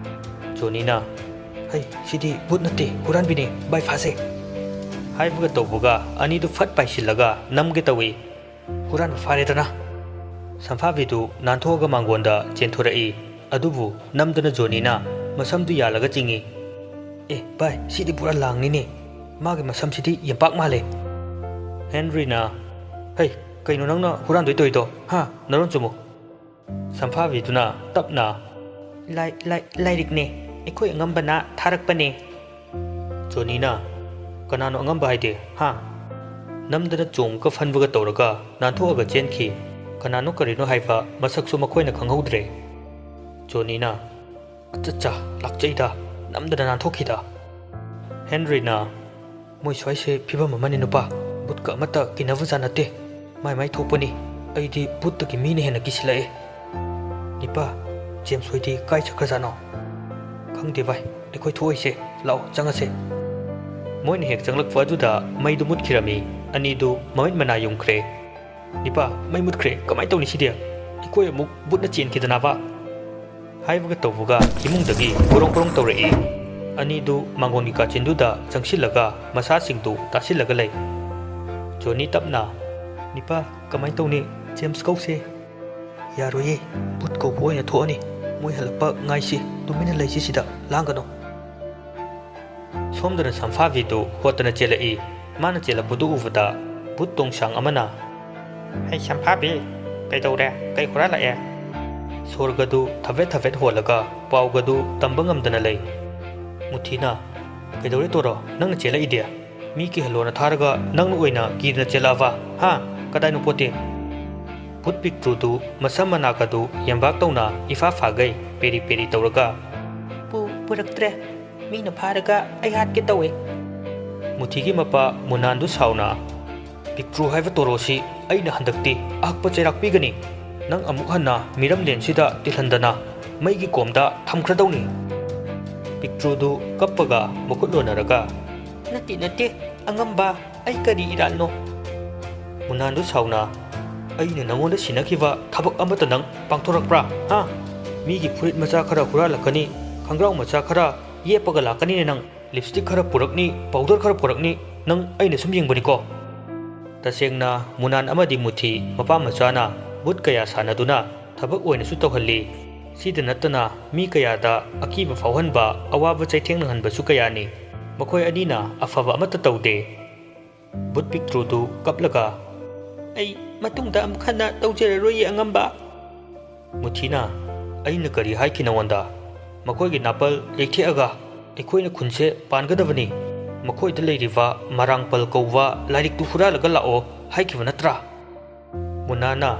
ꯖꯣꯅꯤꯅ, "ꯍꯩ, ꯁꯤꯗꯤ ꯚꯨꯠ ꯅꯠꯇꯦ, ꯍꯨꯔꯥꯟꯕꯤꯅꯤ, ꯚꯥꯏ ꯐꯥꯁꯦ!" ꯍꯥꯏꯕꯒ ꯇꯧꯕꯒ ꯑꯅꯤꯗꯨ ꯐꯠ ꯄꯥꯏꯁꯤꯜꯂꯒ ꯅꯝꯒꯦ ꯇꯧꯏ꯫ "ꯍꯨꯔꯥꯟꯕ ꯐꯥꯔꯦꯗꯅ!" ꯁꯝꯐꯥꯕꯤꯗꯨ ꯅꯥꯟꯊꯣꯛꯑꯒ ꯃꯥꯡꯒꯣꯟꯗ ꯆꯦꯟꯊꯣꯔꯛꯏ꯫ ꯑꯗꯨꯕꯨ ꯅꯝꯗꯅ ꯖꯣꯅꯤꯅ ꯃꯁꯝꯗꯨ ꯌꯥꯜꯂꯒ ꯆꯤꯡꯏ꯫ "ꯑꯦ ꯚꯥꯏ, ꯁꯤꯗꯤ ꯄꯨꯔꯥ ꯂꯥꯡꯅꯤꯅꯦ꯫ ꯃꯥꯒꯤ ꯃꯁꯝꯁꯤꯗꯤ ꯌꯦꯝꯄꯥꯛ ꯃꯥꯜꯂꯦ꯫" ꯍꯦꯟꯔꯤꯅ, "ꯍꯩ, ꯀꯩꯅꯣ ꯅꯪꯅ ꯍꯨꯔꯥꯟꯗꯣꯏ ꯇꯧꯔꯤꯗꯣ? ꯍꯥ? ꯅꯔꯣꯟ ꯆꯨꯝꯃꯨ꯫" ꯁꯝꯐꯥꯕꯤꯗꯨꯅ ꯇꯞꯅ, "ꯂꯥꯏ-, ꯂꯥꯏ-, ꯂꯥꯏꯔꯤꯛꯅꯦ꯫ ꯑꯩꯈꯣꯏ ꯑꯉꯝꯕꯅ ꯊꯥꯔꯛꯄꯅꯦ꯫" ꯖꯣꯅꯤꯅ, "ꯀꯅꯥꯅꯣ ꯑꯉꯝꯕ ꯍꯥꯏꯗꯤ? ꯍꯥ?" ꯅꯝꯗꯅ ꯆꯣꯡꯉꯒ ꯐꯟꯕꯒ ꯇꯧꯔꯒ ꯅꯥꯟꯊꯣꯛꯑꯒ ꯆꯦꯟꯈꯤ꯫ ꯀꯅꯥꯅꯣ ꯀꯔꯤꯅꯣ ꯍꯥꯏꯕ ꯃꯁꯛꯁꯨ ꯃꯈꯣꯏꯅ ꯈꯪꯍꯧꯗ꯭ꯔꯦ꯫ ꯖꯣꯅꯤꯅ, "ꯑꯠꯆꯥ, ꯂꯥꯛꯆꯩꯗ, ꯅꯝꯗꯅ ꯅꯥꯟꯊꯣꯛꯈꯤꯗ꯫" ꯍꯦꯟꯔꯤꯅ, "ꯃꯣꯏ ꯁ꯭ꯋꯥꯏꯁꯦ ꯐꯤꯕꯝ ꯑꯃꯅꯤ ꯅꯨꯄꯥ, ꯕꯨꯠꯀ ꯑꯃꯠꯇ ꯀꯤꯅꯕꯖꯥꯠ ꯅꯠꯇꯦ, ꯃꯥꯏ ꯃꯥꯏ ꯊꯣꯛꯄꯅꯤ꯫ ꯑꯩꯗꯤ ꯕꯨꯠꯇꯒꯤ ꯃꯤꯅ ꯍꯦꯟꯅ ꯀꯤꯁꯤꯜꯂꯛꯑꯦ꯫ ꯅꯤꯄꯥ, ꯖꯦꯝꯁ ꯍꯣꯏꯗꯤ ꯀꯥꯏ ꯆꯠꯈ꯭ꯔꯖꯥꯠꯅꯣ?" "ꯈꯪꯗꯦ ꯚꯥꯏ, ꯑꯩꯈꯣꯏ ꯊꯣꯛꯑꯣꯏꯁꯦ, ꯂꯥꯛꯑꯣ ꯆꯪꯉꯁꯦ꯫" ꯃꯣꯏꯅ ꯍꯦꯛ ꯆꯪꯂꯛꯄ ꯑꯗꯨꯗ ꯃꯩꯗꯨ ꯃꯨꯠꯈꯤꯔꯝꯃꯤ꯫ ꯑꯅꯤꯗꯨ ꯃꯃꯤꯠ ꯃꯅꯥ ꯌꯨꯡꯈ꯭ꯔꯦ꯫ "ꯅꯤꯄꯥ, ꯃꯩ ꯃꯨꯠꯈ꯭ꯔꯦ, ꯀꯃꯥꯏꯅ ꯇꯧꯅꯤ ꯁꯤꯗꯤ? ꯑꯩꯈꯣꯏ ꯑꯃꯨꯛ ꯕꯨꯠꯅ ꯆꯦꯟꯈꯤꯗꯅꯕ!" ꯍꯥꯏꯕꯒ ꯇꯧꯕꯒ ꯏꯃꯨꯡꯗꯒꯤ ꯀꯣꯔꯣꯡ ꯀꯣꯔꯣꯡ ꯇꯧꯔꯛꯏ꯫ ꯑꯅꯤꯗꯨ ꯃꯥꯡꯒꯣꯟꯒꯤ ꯀꯥꯆꯤꯟꯗꯨꯗ ꯆꯪꯁꯤꯜꯂꯒ ꯃꯁꯥꯁꯤꯡꯗꯨ ꯇꯥꯁꯤꯜꯂꯒ ꯂꯩ꯫ ꯖꯣꯅꯤ ꯇꯞꯅ, "ꯅꯤꯄꯥ, ꯀꯃꯥꯏ ꯇꯧꯅꯤ? ꯖꯦꯝꯁ ꯀꯧꯁꯦ?" "ꯌꯥꯔꯣꯏꯌꯦ, ꯚꯨꯠ ꯀꯧꯕ ꯑꯣꯏꯅ ꯊꯣꯛꯑꯅꯤ꯫ ꯃꯣꯏ ꯍꯜꯂꯛꯄ ꯉꯥꯏꯁꯤ, ꯇꯨꯃꯤꯟꯅ ꯂꯩꯁꯤ ꯁꯤꯗ, ꯂꯥꯡꯒꯅꯨ꯫" ꯁꯣꯝꯗꯅ ꯁꯝꯐꯥꯕꯤꯗꯨ ꯍꯣꯠꯇꯅ ꯆꯦꯜꯂꯛꯏ꯫ ꯃꯥꯅ ꯆꯦꯜꯂꯛꯄꯗꯨ ꯎꯕꯗ ꯚꯨꯠ ꯇꯣꯡꯁꯥꯡ ꯑꯃꯅ, "ꯍꯩ ꯁꯝꯐꯥꯕꯤ, ꯀꯩꯗꯧꯔꯦ? ꯀꯩ ꯍꯨꯔꯥꯜꯂꯛꯑꯦ?" ꯁꯣꯔꯒꯗꯨ ꯊꯕꯦꯠ ꯊꯕꯦꯠ ꯍꯣꯜꯂꯒ ꯄꯥꯎꯒꯗꯨ ꯇꯝꯕ ꯉꯝꯗꯅ ꯂꯩ꯫ ꯃꯨꯊꯤꯅ, "ꯀꯩꯗꯧꯔꯦ ꯇꯣꯔꯣ? ꯅꯪꯅ ꯆꯦꯜꯂꯛꯏꯗꯤ? ꯃꯤ ꯀꯤꯍꯜꯂꯣꯅ ꯊꯥꯔꯒ ꯅꯪꯅ ꯑꯣꯏꯅ ꯀꯤꯗꯅ ꯆꯦꯜꯂꯛꯑꯕ? ꯍꯥ? ꯀꯗꯥꯏꯅꯣ ꯄꯣꯠꯇꯤ?" ꯚꯨꯠ ꯄꯤꯛꯇ꯭ꯔꯨꯗꯨ ꯃꯁꯝ ꯃꯅꯥꯒꯗꯨ ꯌꯦꯝꯕꯥꯛ ꯇꯧꯅ ꯏꯐꯥ ꯐꯥꯒꯩ ꯄꯦꯔꯤ ꯄꯦꯔꯤ ꯇꯧꯔꯒ, "ꯄꯨ-, ꯄꯨꯔꯛꯇ꯭ꯔꯦ꯫ ꯃꯤꯅ ꯐꯥꯔꯒ ꯑꯩ ꯍꯥꯠꯀꯦ ꯇꯧꯋꯦ꯫" ꯃꯨꯊꯤꯒꯤ ꯃꯄꯥ ꯃꯨꯅꯥꯟꯗꯨ ꯁꯥꯎꯅ, "ꯄꯤꯛꯇ꯭ꯔꯨ ꯍꯥꯏꯕ ꯇꯣꯔꯣꯁꯤ ꯑꯩꯅ ꯍꯟꯗꯛꯇꯤ ꯑꯍꯛꯄ ꯆꯩꯔꯥꯛ ꯄꯤꯒꯅꯤ꯫ ꯅꯪ ꯑꯃꯨꯛ ꯍꯟꯅ ꯃꯤꯔꯝꯂꯦꯟꯁꯤꯗ ꯇꯤꯜꯍꯟꯗꯅ ꯃꯩꯒꯤ ꯀꯣꯝꯗ ꯊꯝꯈ꯭ꯔꯗꯧꯅꯤ꯫" ꯄꯤꯛꯇ꯭ꯔꯨꯗꯨ ꯀꯞꯄꯒ ꯃꯈꯨꯠ ꯂꯣꯟꯅꯔꯒ, "ꯅꯠꯇꯦ, ꯅꯠꯇꯦ, ꯑꯉꯝꯕ, ꯑꯩ ꯀꯔꯤ ꯏꯔꯥꯟꯅꯣ?" ꯃꯨꯅꯥꯟꯗꯨ ꯁꯥꯎꯅ, "ꯑꯩꯅ ꯅꯉꯣꯟꯗ ꯁꯤꯟꯅꯈꯤꯕ ꯊꯕꯛ ꯑꯃꯠꯇ ꯅꯪ ꯄꯥꯡꯊꯣꯔꯛꯄ꯭ꯔꯥ? ꯍꯥ? ꯃꯤꯒꯤ ꯐꯨꯔꯤꯠ ꯃꯆꯥ ꯈꯔ ꯍꯨꯔꯥꯜꯂꯛꯀꯅꯤ, ꯈꯣꯡꯒ꯭ꯔꯥꯎ ꯃꯆꯥ ꯈꯔ ꯌꯦꯞꯄꯒ ꯂꯥꯛꯀꯅꯤꯅꯦ ꯅꯪ꯫ ꯂꯤꯞꯁꯇꯤꯛ ꯈꯔ ꯄꯨꯔꯛꯅꯤ, ꯄꯥꯎꯗꯔ ꯈꯔ ꯄꯨꯔꯛꯅꯤ, ꯅꯪ ꯑꯩꯅ ꯁꯨꯝ ꯌꯦꯡꯕꯅꯤꯀꯣ꯫" ꯇꯁꯦꯡꯅ ꯃꯨꯅꯥꯟ ꯑꯃꯗꯤ ꯃꯨꯊꯤ ꯃꯄꯥ ꯃꯆꯥꯅ ꯚꯨꯠ ꯀꯌꯥ ꯁꯥꯟꯅꯗꯨꯅ ꯊꯕꯛ ꯑꯣꯏꯅꯁꯨ ꯇꯧꯍꯜꯂꯤ꯫ ꯁꯤꯗ ꯅꯠꯇꯅ ꯃꯤ ꯀꯌꯥꯗ ꯑꯀꯤꯕ ꯐꯥꯎꯍꯟꯕ, ꯑꯋꯥꯕ ꯆꯩꯊꯦꯡ ꯅꯪꯍꯟꯕꯁꯨ ꯀꯌꯥꯅꯤ꯫ ꯃꯈꯣꯏ ꯑꯅꯤꯅ ꯑꯐꯕ ꯑꯃꯠꯇ ꯇꯧꯗꯦ꯫ ꯚꯨꯠ ꯄꯤꯛꯇ꯭ꯔꯨꯗꯨ ꯀꯞꯂꯒ, "ꯑꯩ ꯃꯇꯨꯡꯗ ꯑꯃꯨꯛ ꯍꯟꯅ ꯇꯧꯖꯔꯔꯣꯏꯌꯦ, ꯑꯉꯝꯕ꯫" ꯃꯨꯊꯤꯅ, "ꯑꯩꯅ ꯀꯔꯤ ꯍꯥꯏꯈꯤ ꯅꯉꯣꯟꯗ? ꯃꯈꯣꯏꯒꯤ ꯅꯥꯄꯜ ꯌꯩꯊꯦꯛꯑꯒ ꯑꯩꯈꯣꯏꯅ ꯈꯨꯟꯁꯦ ꯄꯥꯟꯒꯗꯕꯅꯤ꯫ ꯃꯈꯣꯏꯗ ꯂꯩꯔꯤꯕ ꯃꯔꯥꯡꯄꯜ ꯀꯧꯕ ꯂꯥꯏꯔꯤꯛꯇꯨ ꯍꯨꯔꯥꯜꯂꯒ ꯂꯥꯛꯑꯣ ꯍꯥꯏꯈꯤꯕ ꯅꯠꯇ꯭ꯔꯥ?" ꯃꯨꯅꯥꯅ,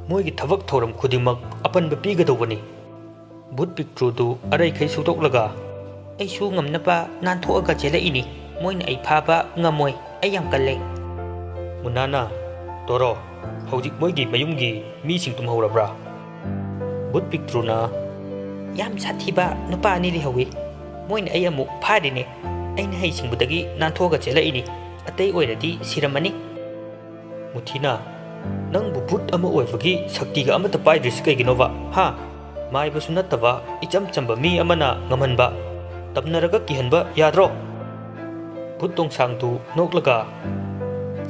"ꯃꯣꯏꯒꯤ ꯊꯕꯛ ꯊꯧꯔꯝ ꯈꯨꯗꯤꯡꯃꯛ ꯑꯄꯟꯕ ꯄꯤꯒꯗꯧꯕꯅꯤ꯫" ꯚꯨꯠ ꯄꯤꯛꯇ꯭ꯔꯨꯗꯨ ꯑꯔꯩꯈꯩ ꯁꯨꯛꯇꯣꯛꯂꯒ, "ꯑꯩꯁꯨ ꯉꯝꯅꯕ ꯅꯥꯟꯊꯣꯛꯑꯒ ꯆꯦꯜꯂꯛꯏꯅꯤ꯫ ꯃꯣꯏꯅ ꯑꯩ ꯐꯥꯕ ꯉꯝꯃꯣꯏ꯫ ꯑꯩ ꯌꯥꯝ ꯀꯜꯂꯦ꯫" ꯃꯨꯅꯥꯅ, "ꯇꯣꯔꯣ, ꯍꯧꯖꯤꯛ ꯃꯣꯏꯒꯤ ꯃꯌꯨꯝꯒꯤ ꯃꯤꯁꯤꯡ ꯇꯨꯝꯍꯧꯔꯕ꯭ꯔꯥ?" ꯚꯨꯠ ꯄꯤꯛꯇ꯭ꯔꯨꯅ, "ꯌꯥꯝ ꯁꯥꯊꯤꯕ ꯅꯨꯄꯥ ꯑꯅꯤ ꯂꯩꯍꯧꯋꯤ꯫ ꯃꯣꯏꯅ ꯑꯩ ꯑꯃꯨꯛ ꯐꯥꯔꯤꯅꯦ꯫ ꯑꯩꯅ ꯍꯩ ꯁꯤꯡꯕꯗꯒꯤ ꯅꯥꯟꯊꯣꯛꯑꯒ ꯆꯦꯜꯂꯛꯏꯅꯤ꯫ ꯑꯇꯩ ꯑꯣꯏꯔꯗꯤ ꯁꯤꯔꯝꯃꯅꯤ꯫" ꯃꯨꯊꯤꯅ, "ꯅꯪꯕꯨ ꯚꯨꯠ ꯑꯃ ꯑꯣꯏꯕꯒꯤ ꯁꯛꯇꯤꯒ ꯑꯃꯠꯇ ꯄꯥꯏꯗ꯭ꯔꯤꯁꯤ ꯀꯩꯒꯤꯅꯣꯕ? ꯍꯥ? ꯃꯥꯏꯕꯁꯨ ꯅꯠꯇꯕ ꯏꯆꯝ ꯆꯝꯕ ꯃꯤ ꯑꯃꯅ ꯉꯝꯍꯟꯕ, ꯇꯝꯅꯔꯒ ꯀꯤꯍꯟꯕ ꯌꯥꯗ꯭ꯔꯣ? ꯚꯨꯠ ꯇꯣꯡꯁꯥꯡꯗꯨ ꯅꯣꯛꯂꯒ,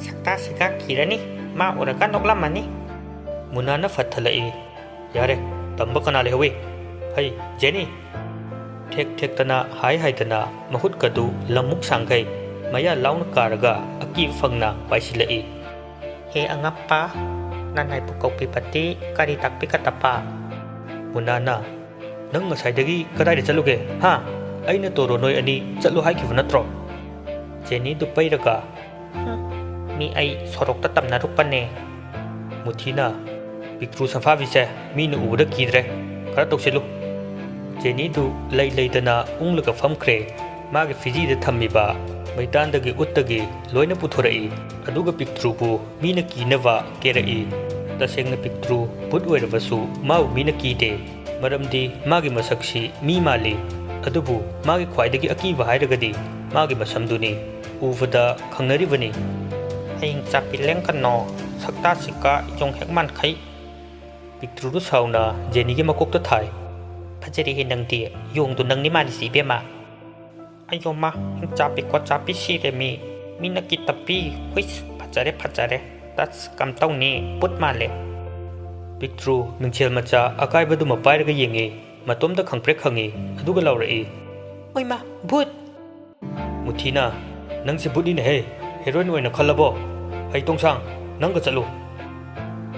"ꯁꯛꯇꯥꯁꯤꯒ ꯀꯤꯔꯅꯤ, ꯃꯥ ꯎꯔꯒ ꯅꯣꯛꯂꯝꯃꯅꯤ꯫" ꯃꯨꯅꯥꯅ ꯐꯠ ꯊꯜꯂꯛꯏ꯫ "ꯌꯥꯔꯦ, ꯇꯝꯕ ꯀꯅꯥ ꯂꯩꯍꯧꯏ? ꯍꯩ, ꯖꯦꯅꯤ!" ꯊꯦꯛ ꯊꯦꯛꯇꯅ ꯍꯥꯏ ꯍꯥꯏꯗꯅ ꯃꯍꯨꯠꯀꯗꯨ ꯂꯝꯃꯨꯛ ꯁꯥꯡꯈꯩ ꯃꯌꯥ ꯂꯥꯎꯅ ꯀꯥꯔꯒ ꯑꯀꯤꯕ ꯐꯪꯅ ꯄꯥꯏꯁꯤꯜꯂꯛꯏ꯫ "ꯍꯦ ꯑꯉꯛꯄ, ꯅꯅꯥꯏꯕꯨ ꯀꯧꯈꯤꯕꯗꯤ ꯀꯔꯤ ꯇꯥꯛꯄꯤꯒꯗꯕ?" ꯃꯨꯅꯥꯅ, "ꯅꯪ ꯉꯁꯥꯏꯗꯒꯤ ꯀꯗꯥꯏꯗ ꯆꯠꯂꯨꯒꯦ, ꯍꯥ? ꯑꯩꯅ ꯇꯣꯔꯣ ꯅꯣꯏ ꯑꯅꯤ ꯆꯠꯂꯨ ꯍꯥꯏꯈꯤꯕ ꯅꯠꯇ꯭ꯔꯣ?" ꯖꯦꯅꯤꯗꯨ ꯄꯩꯔꯒ, "ꯍꯨꯝ, ꯃꯤ ꯑꯩ ꯁꯣꯔꯣꯛꯇ ꯇꯝꯅꯔꯨꯕꯅꯦ꯫" ꯃꯨꯊꯤꯅ, "ꯄꯤꯛꯇ꯭ꯔꯨ ꯁꯝꯐꯥꯕꯤꯁꯦ ꯃꯤꯅ ꯎꯕꯗ ꯀꯤꯗ꯭ꯔꯦ, ꯈꯔ ꯇꯧꯁꯤꯜꯂꯨ꯫" ꯖꯦꯅꯤꯗꯨ ꯂꯩ ꯂꯩꯗꯅ ꯎꯪꯂꯒ ꯐꯝꯈ꯭ꯔꯦ꯫ ꯃꯥꯒꯤ ꯐꯤꯖꯤꯗ ꯊꯝꯃꯤꯕ ꯃꯩꯇꯥꯟꯗꯒꯤ ꯎꯠꯇꯒꯤ ꯂꯣꯏꯅ ꯄꯨꯊꯣꯔꯛꯏ꯫ ꯑꯗꯨꯒ ꯄꯤꯛꯇ꯭ꯔꯨꯕꯨ ꯃꯤꯅ ꯀꯤꯅꯕ ꯀꯦꯔꯛꯏ꯫ ꯇꯁꯦꯡꯅ ꯄꯤꯛꯇ꯭ꯔꯨ ꯚꯨꯠ ꯑꯣꯏꯔꯕꯁꯨ ꯃꯥꯕꯨ ꯃꯤꯅ ꯀꯤꯗꯦ꯫ ꯃꯔꯝꯗꯤ ꯃꯥꯒꯤ ꯃꯁꯛꯁꯤ ꯃꯤ ꯃꯥꯜꯂꯤ꯫ ꯑꯗꯨꯕꯨ ꯃꯥꯒꯤ ꯈ꯭ꯋꯥꯏꯗꯒꯤ ꯑꯀꯤꯕ ꯍꯥꯏꯔꯒꯗꯤ ꯃꯥꯒꯤ ꯃꯁꯝꯗꯨꯅꯤ꯫ ꯎꯕꯗ ꯈꯪꯅꯔꯤꯕꯅꯤ꯫ "ꯍꯌꯦꯡ ꯆꯥꯛꯄꯤ ꯂꯦꯡꯒꯅꯣ, ꯁꯛꯇꯥꯁꯤꯒ ꯌꯣꯡ ꯍꯦꯛ ꯃꯥꯟꯈꯩ꯫" ꯄꯤꯛꯇ꯭ꯔꯨꯗꯨ ꯁꯥꯎꯅ ꯖꯦꯅꯤꯒꯤ ꯃꯀꯣꯛꯇ ꯊꯥꯏ꯫ "ꯐꯖꯔꯦꯍꯦ ꯅꯪꯗꯤ, ꯌꯣꯡꯗꯣ ꯅꯪꯅꯤ ꯃꯥꯜꯂꯤꯁꯤ ꯏꯕꯦꯝꯃ꯫ ꯑꯌꯣꯃ, ꯍꯤꯡꯆꯥꯄꯤ ꯀꯣꯠꯆꯥꯄꯤ ꯁꯤꯔꯦ ꯃꯤ, ꯃꯤꯅ ꯀꯤꯇꯞꯄꯤ, ꯍꯨꯏꯁ, ꯐꯖꯔꯦ, ꯐꯖꯔꯦ, ꯇꯁ, ꯀꯝꯇꯧꯅꯤ, ꯄꯨꯠ ꯃꯥꯜꯂꯦ꯫" ꯄꯤꯛꯇ꯭ꯔꯨ ꯃꯤꯡꯁꯦꯜ ꯃꯆꯥ ꯑꯀꯥꯏꯕꯗꯨꯃ ꯄꯥꯏꯔꯒ ꯌꯦꯡꯉꯤ, ꯃꯇꯣꯝꯇ ꯈꯪꯄ꯭ꯔꯦꯛ ꯈꯪꯉꯤ, ꯑꯗꯨꯒ ꯂꯥꯎꯔꯛꯏ꯫ "ꯑꯣꯏꯃ, ꯚꯨꯠ!" ꯃꯨꯊꯤꯅ, "ꯅꯪꯁꯦ ꯚꯨꯠꯅꯤꯅꯦꯍꯦ, ꯍꯦꯔꯣꯏꯟ ꯑꯣꯏꯅ ꯈꯜꯂꯕꯣ? ꯍꯩ ꯇꯣꯡꯁꯥꯡ, ꯅꯪꯒ ꯆꯠꯂꯨ꯫"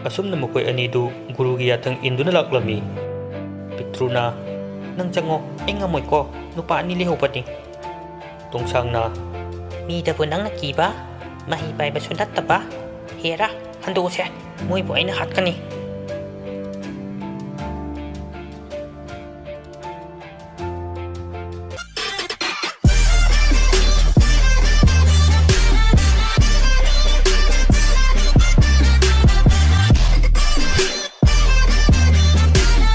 ꯑꯁꯨꯝꯅ ꯃꯈꯣꯏ ꯑꯅꯤꯗꯨ ꯒꯨꯔꯨꯒꯤ ꯌꯥꯊꯪ ꯏꯟꯗꯨꯅ ꯂꯥꯛꯂꯝꯃꯤ꯫ ꯄꯤꯛꯇ꯭ꯔꯨꯅ, "ꯅꯪ ꯆꯪꯉꯣ, ꯑꯩ ꯉꯝꯃꯣꯏꯀꯣ, ꯅꯨꯄꯥ ꯑꯅꯤ ꯂꯩꯍꯧꯕꯅꯤ꯫" ꯇꯣꯡꯁꯥꯡꯅ, "ꯃꯤꯗꯕꯨ ꯅꯪꯅ ꯀꯤꯕ? ꯃꯍꯩ ꯄꯥꯏꯕꯁꯨ ꯅꯠꯇꯕ꯫ ꯍꯦꯔꯥ, ꯍꯟꯗꯣꯛꯎꯁꯦ, ꯃꯣꯏꯕꯨ ꯑꯩꯅ ꯍꯥꯠꯀꯅꯤ꯫"